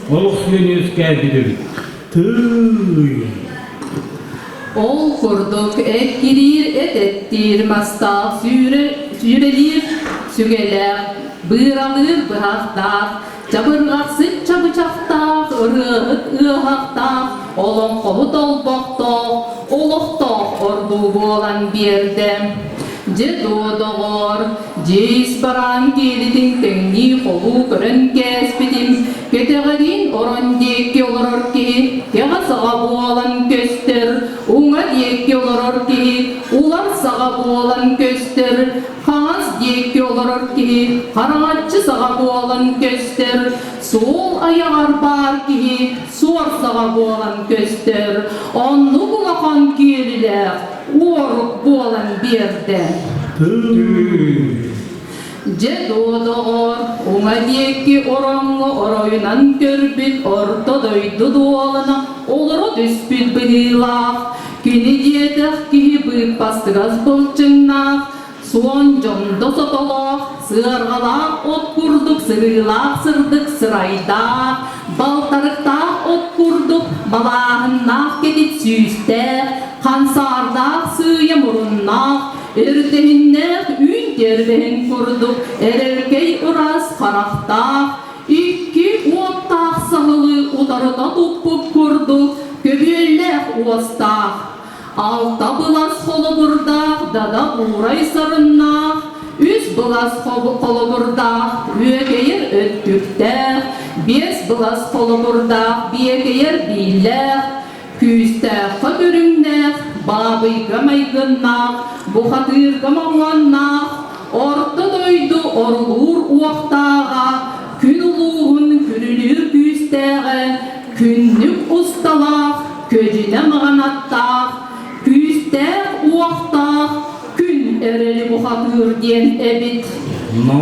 олохсуйан үөскээбит эбит. Тыый! Ол курдук эккириир эт эттиир мастаах сүүрэлиир сүгэлээх, быыралыыр быһахтаах, чабырҕахсыт чабычахтаах, ырыаһыт ыаһахтаах, олоҥхоһут олбохтоох, олохтоох ордуу буолан биэрдэ. Дьэ дуо, доҕоор, дьиэ ис бараан киэлитин тэҥнии холуу көрөн кээспитим, кэтэҕэриин орон диэки олорор киһи кэҕэ саҕа буолан көстөр, уҥа диэки олорор киһи улар саҕа буолан көстөр, хаҥас диэки олорор киһи хараҥаччы саҕа буолан көстөр, суол айаҕар баар киһи суор саҕа буолан көстөр, оннук улахан киэлилээх уорук буолан биэрдэ. Дьэ дуо, доҕоор, уҥа диэки ороҥҥо оройунан көрбүт орто дойду дуолана олоро түспүт быһыылаах. Кини диэтэх киһи быыппастыгас былчыҥнаах, суон дьондо сотолоох, сыарҕалаах от курдук сырыылаах сырдык сырайдаах, балтарыктаах от курдук малааһыннаах кэтит сүүстээх, хансаардаах сыыйа муруннаах, Эрдэһиннээх үүн тиэрбэһин курдук эрэлкэй ыраас харахтаах, икки уоттаах саһылы утарыта туппут курдук көбүөллээх уостаах, алта былас холобурдаах дада буурай сарыннаах, үс былас холобурдаах үөкэйэр өттүктээх, биэс былас холобурдаах биэкэйэр бииллээх, Күүстээххэ көрүҥнээх, баабыйга майгыннаах, бухатыырга моһуоннаах, орто дойду орулуур уохтааҕа, күн улууһун күрүлүүр күүстээҕэ, күннүк усталаах, көдьүнэ маҕан аттаах, күүстээх уохтаах күн эрэли бухатыыр диэн эбит. Ну,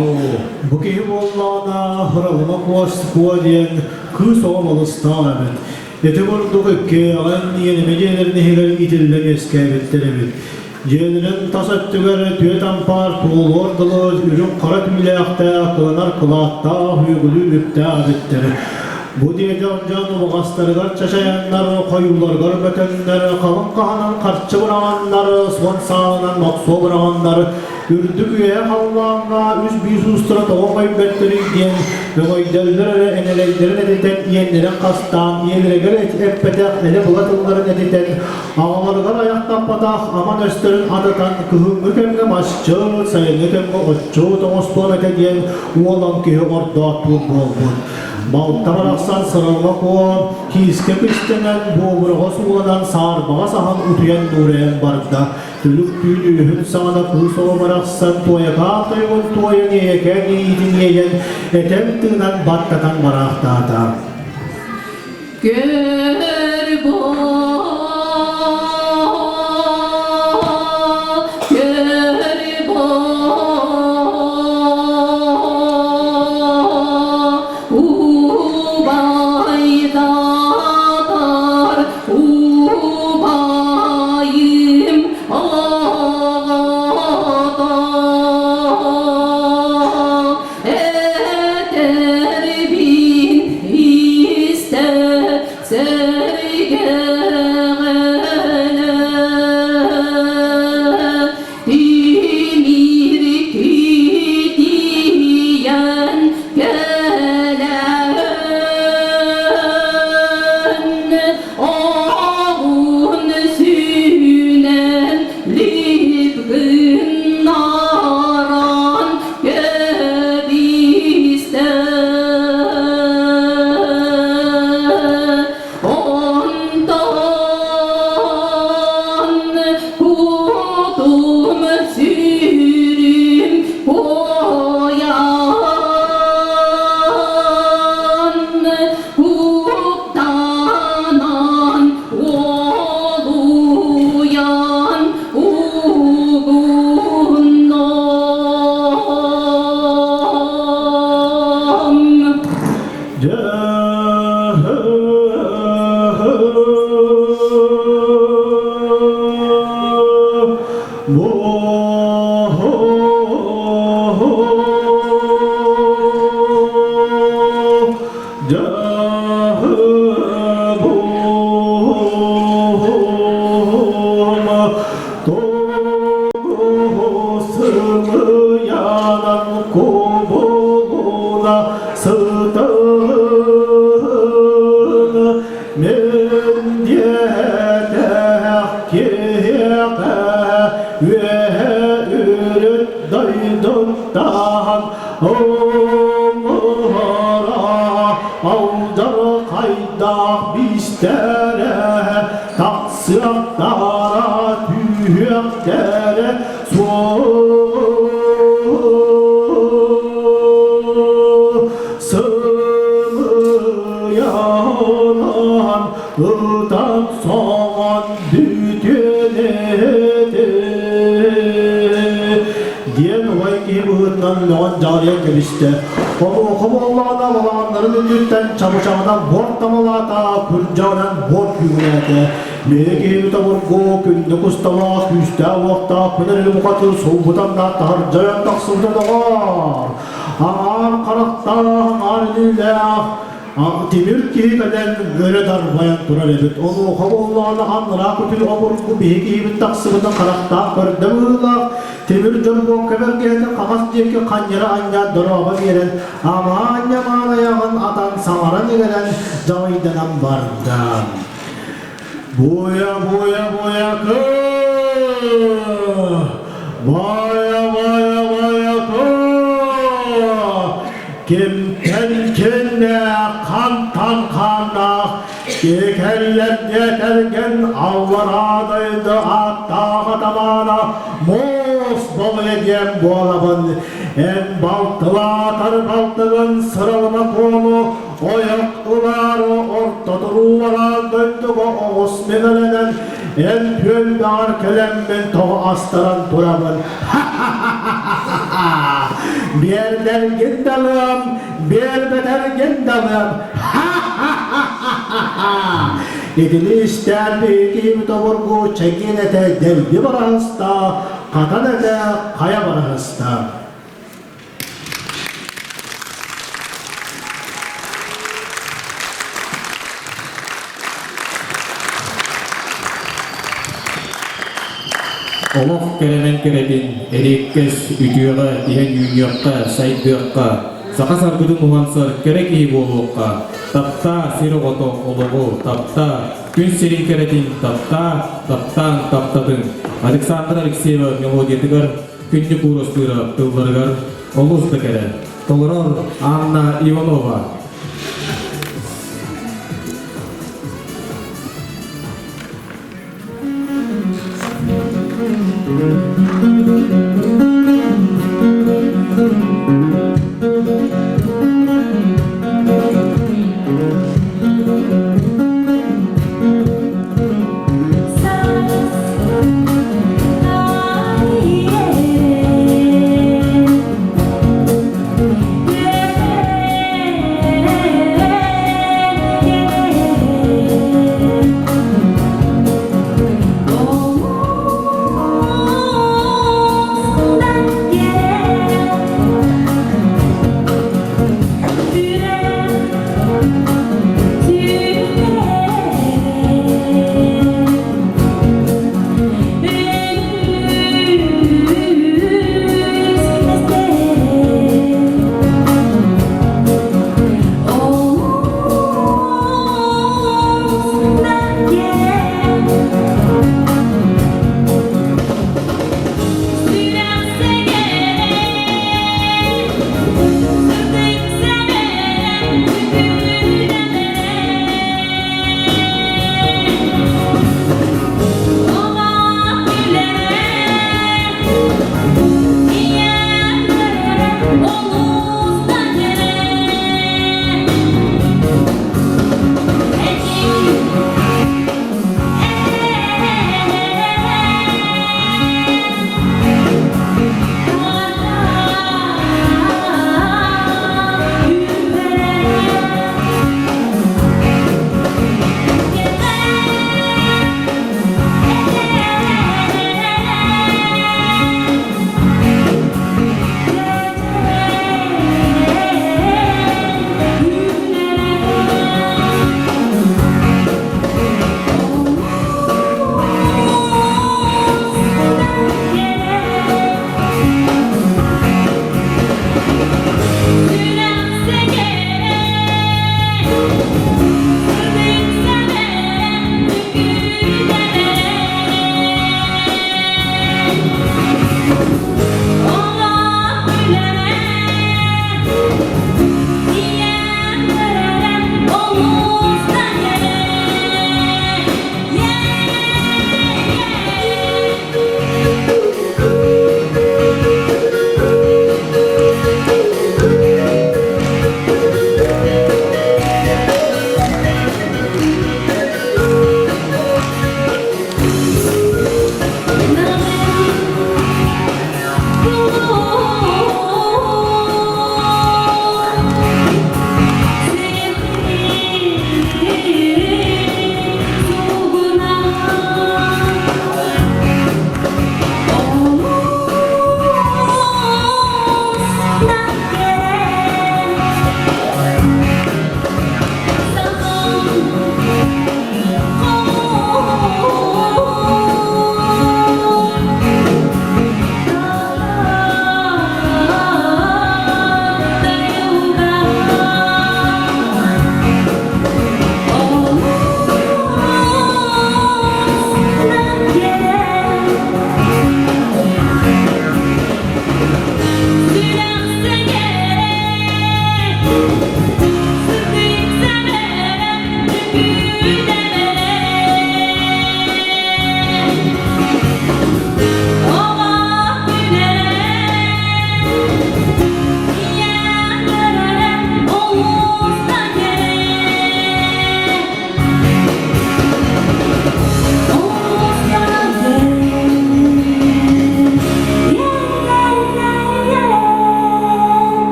бу киһи буоллаҕына, Хыралыма Куос Куо диэн кыыс оҕо балыстаах эбит. Ити курдук иккиэҕин иэнимэ дьиэлэрин иһигэр иитиллэн үөскээбиттэр эбит. Дьиэлэрин тас өттүгэр түөрт ампаар туолуор дылы үрүҥ хара түүлээхтээх, кыланар кылааттаах, үөгүлүү үптээх эбиттэр. Бу диэдэх дьон убаҕастарыгар чачайаннар, хойууларыгар бөтөннөр, халыҥ хаһанан харчы быраҕаннар, суон сааланан мохсуо быраҕаннар, Үрдүк үөһэ халлааҥҥа үс биис уустара тоҕо өҥөйбөттөрүй диэн өҥөйдөллөр эрэ энэлэйдэрин этитэн иэннэрин хастаан ийэлэригэр эппэтэх элэ-была тылларын этитэн аҕаларыгар айахтаппатах аман өстөрүн атытан кыһыҥҥы кэмҥэ масчыт, сайыҥҥы кэмҥэ отчут оҥостуом этэ диэн уолан киһи ордоотуур буолбут. Балта барахсан сыралла куо, киискэ күстэнэн, буобураҕа сууланан, саарбаҕа саһан утуйан нуурайан барда. Түлүк түүн үөһүн саҕана кыыс оҕо барахсан туойакаан тойугун туойан иэйэкээн иэйиитин иэйэн, этэн-тыынан баттатан бараахтаата. Көр бу, көр бу, убайдатар убайым оҕото. Диэтэх киһиэхэ үөһэ үрүт дойдуттан Оҥоро алдьархайдаах биистэрэ тахсыахтара түһүөхтэрэ Сымыйанан ытан соҥон бүтүөн этэ диэн убай киһи быһыытынан мөҕөн дьаҕарыйан кэбистэ. Онуоха буоллаҕына балаҕаннарын үрдүттэн чабычаҕынан буор тамалаата, күрдьэҕинэн буор күүгүнээтэ. Мэйэ киһибит обургу, күндү кусталаах, күүстээх-уохтаах күн эрили букатын сулбутан да таһырдьайан тахсыбыта доҕоор! Аҥаар харахтаах, аҥаар илиилээх, тимир киһи кэлэн өрө дарбайан турар эбит. Онуоха буоллаҕына анараа күтүр обургу биһи киһибит тахсыбытын харахтаах көрдө быһыылаах, тимир дьорбуокка бэргэһэтин хаҥас диэки ханньара анньаат дорообо биэрэн, амаан-ньамаан айаҕын атан саҥаран-иҥэрэн дьаҕыйданан барда. Буя, буя, буя, кы! Бая, бая, бая, кы! Кимтэн киннээх, хантан хааннаах, киһи кэргэн аллараа дойду ааттаах атамаана муус балыйа диэн буолабын. Эн балтылаатар балтыгын сыралыма куону Ойох ылаары орто туруулараан дойдуга оҕус мөҥөлөнөн, эн түөлбэҕэр кэлэммин тоҕо астаран турабын. Биэрдэргин да ылыам, биэрбэтэргин да ылыам. Итини истээн биһиги обургу чэгиэн этэ дэлби бараһыста, хатан этэ хайа бараһыста. Олох кэрэнэн кэрэтин, эриэккэс үтүөҕэ иһэн үүнүөххэ, сайдыахха, саха саргытын уһансар кэрэ киһи буолуохха, таптаа сир оҕото олоҕу, таптаа күн сирин кэрэтин, таптаа, таптаан таптатын. Александр Алексеева мелодиятыгар Күндү куурастыыра тылларыгар олус да кэрэ. Толорор Анна Иванова. Oh.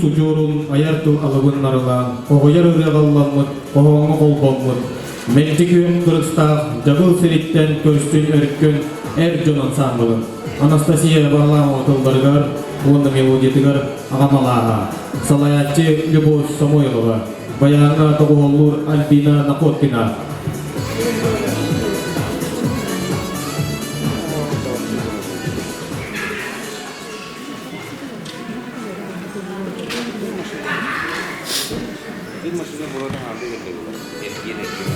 уус удьуорун айар тыл алыбын нарылаан, хоһуйар ырыаҕа ылламмыт, хоһооҥҥо холбоммут, мэлдьи күөх кырыстаах дьабыл сириттэн көрсүн өркөн эр дьон ансаамбылын Анастасия Варламова тылларыгар уонна мелодиятыгар аҕам алааһа, салайааччы Любовь Самойлова, баяҥҥа доҕуһуоллуур Альбина Находкина. Биир машина буруотун аалыы кэллэ эргиэн эргиэн.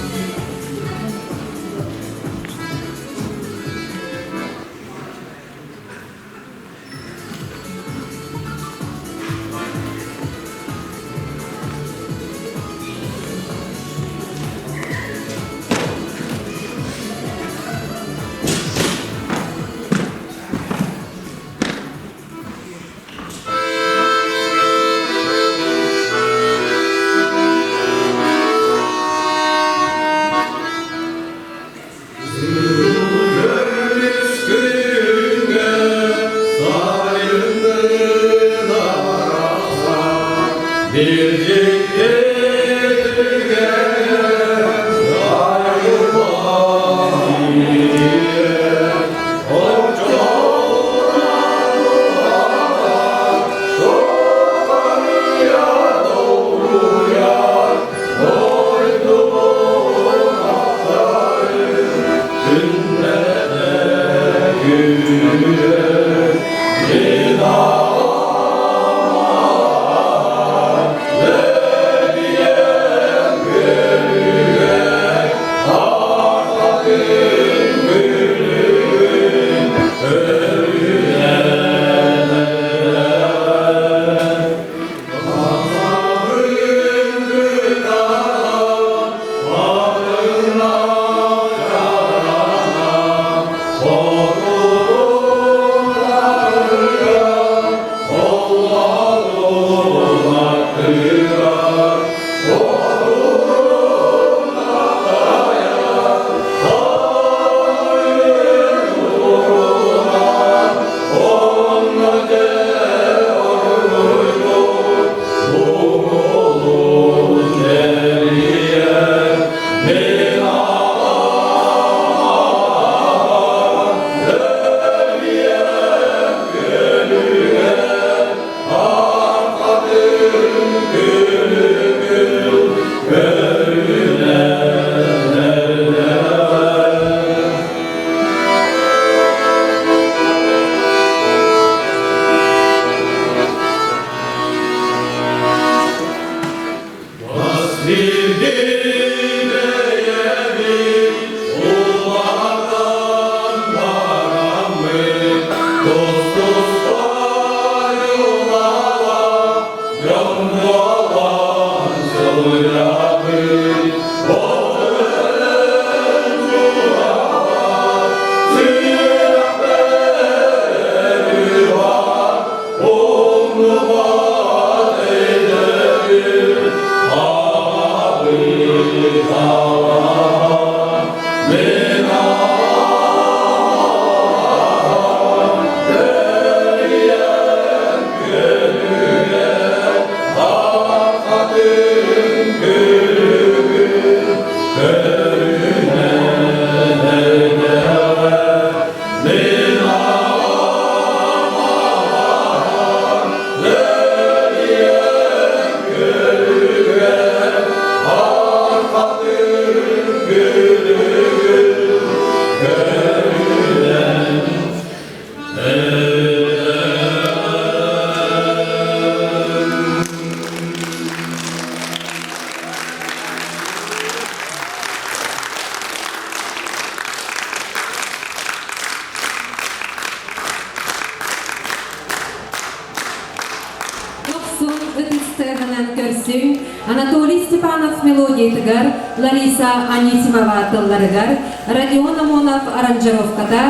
Дохсун ытыстыаһынан көрсүҥ Анатолий Степанов мелодиятыгар, Лариса Анисимова тылларыгар, Родион Амонов аранжировката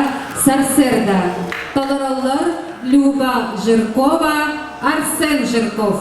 «Сарсыарда» толороллор Люба Жиркова, Арсен Жирков.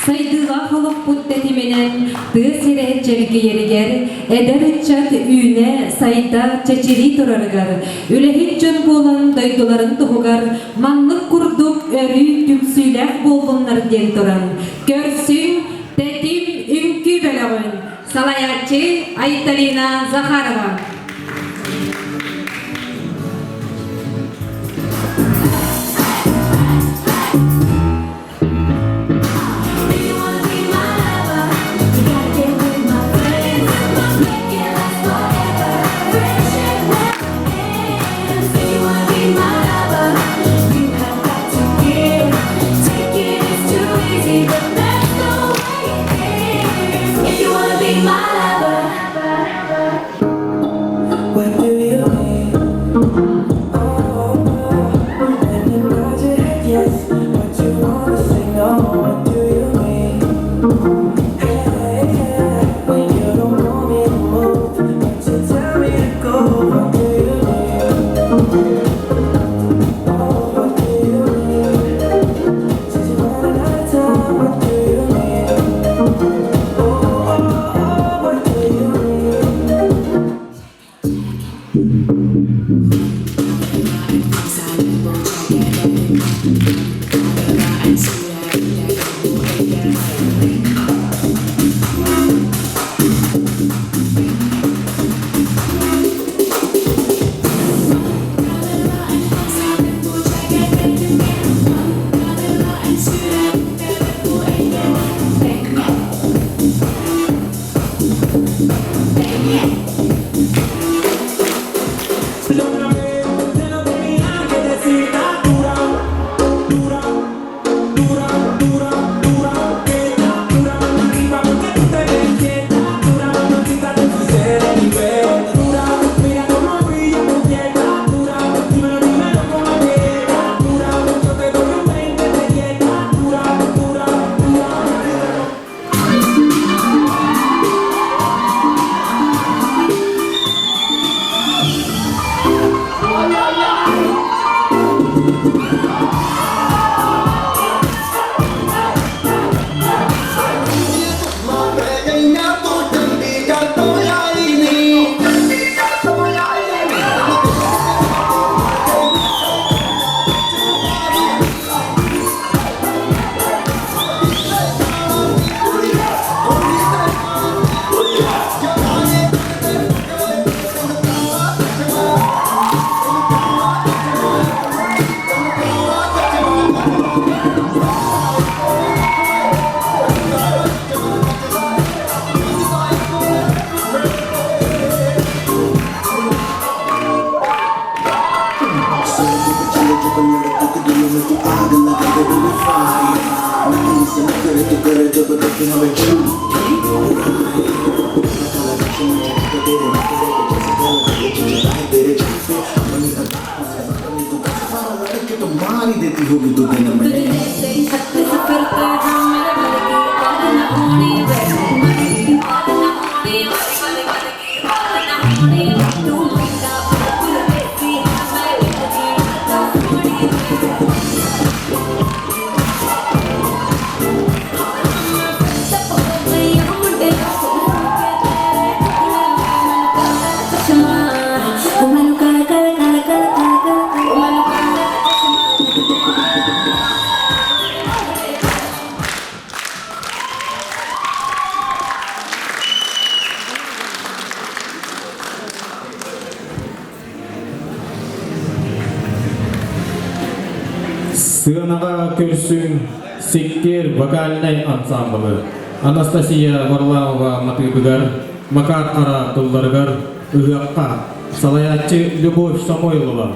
Сайдыылаах олохпут тэтиминэн тыа сирэ чэлгийэригэр, эдэр ыччат үүнэ, сайда, чэчирии турарыгар, үлэһит дьон буолан дойдуларын туһугар маннык курдук өрүү түмсүүлээх буоллуннар диэн туран, көрсүҥ, тэтим үҥкүү бөлөҕүн салайааччы Айталина Захарова. What do you mean? Oh, when you nod your head yes, but you wanna say no. What do you mean? Hey, hey, when you don't want me to move, but you tell me to go. What do you mean? Oh, what do you mean? Said you running out of time. What do you mean? Oh, oh, oh, what do you mean? Сыанаҕа көрсүҥ Сиккиэр вокальнай ансаамбылы Анастасия Варламова матыыбыгар, Макар Хара тылларыгар ыһыахха салайааччы Любовь Самойлова.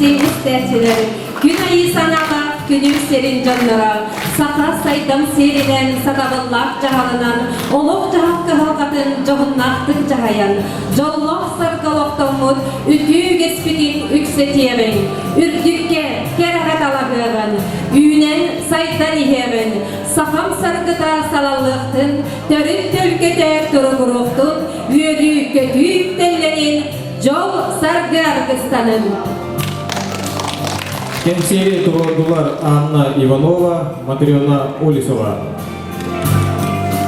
истиҥ истээччилэр, күн айыы санаалаах күнүм сирин дьонноро, саха сайдам сиэринэн, сатабыллаах дьаһалынан, олох-дьаһах кыһалҕатын дьоһуннаахтык дьаһайан, дьоллоох саргы олохтоммут үтүө үгэспитин үксэтиэҕиҥ, үрдүккэ, кэрэҕэ талаһыаҕын, үүнэн сайдан иһиэҕин, сахам саргыта салаллыахтын, төрүт төлкөтө туругуруохтун, үөрүү-көтүү үктэллэнин, дьол саргы аргыстанын. Кэнсиэри туруордулар Анна Иванова, Матрена Олесова.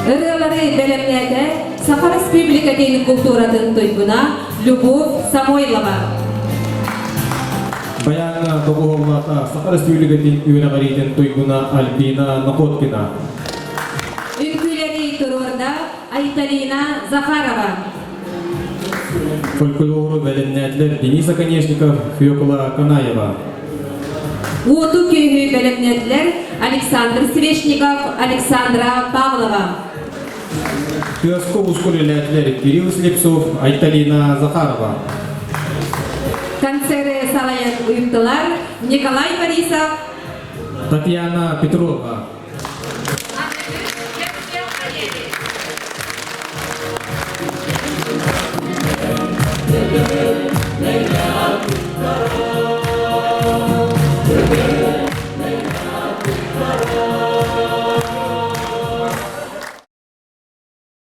Ырыалары бэлэмнээтэ Саха Республикатын култууратын туйгуна Любовь Самойлова. Баяҥҥа доҕуһуоллаата Саха Республикатын үөрэҕириитин туйгуна Альбина Находкина. Үҥкүүлэри туруорда Айталина Захарова. Фольклору бэлэмнээтилэр Денис Оконешников, Фекла Канаева. Уоту күүһү бэлэмнээтилэр Александр Свешников, Александра Павлова. Тыаска ускул үлэлээтилэр Кирилл Слепцов, Айталина Захарова. Концеры салайан ыыттылар Николай Борисов, Татьяна Петрова.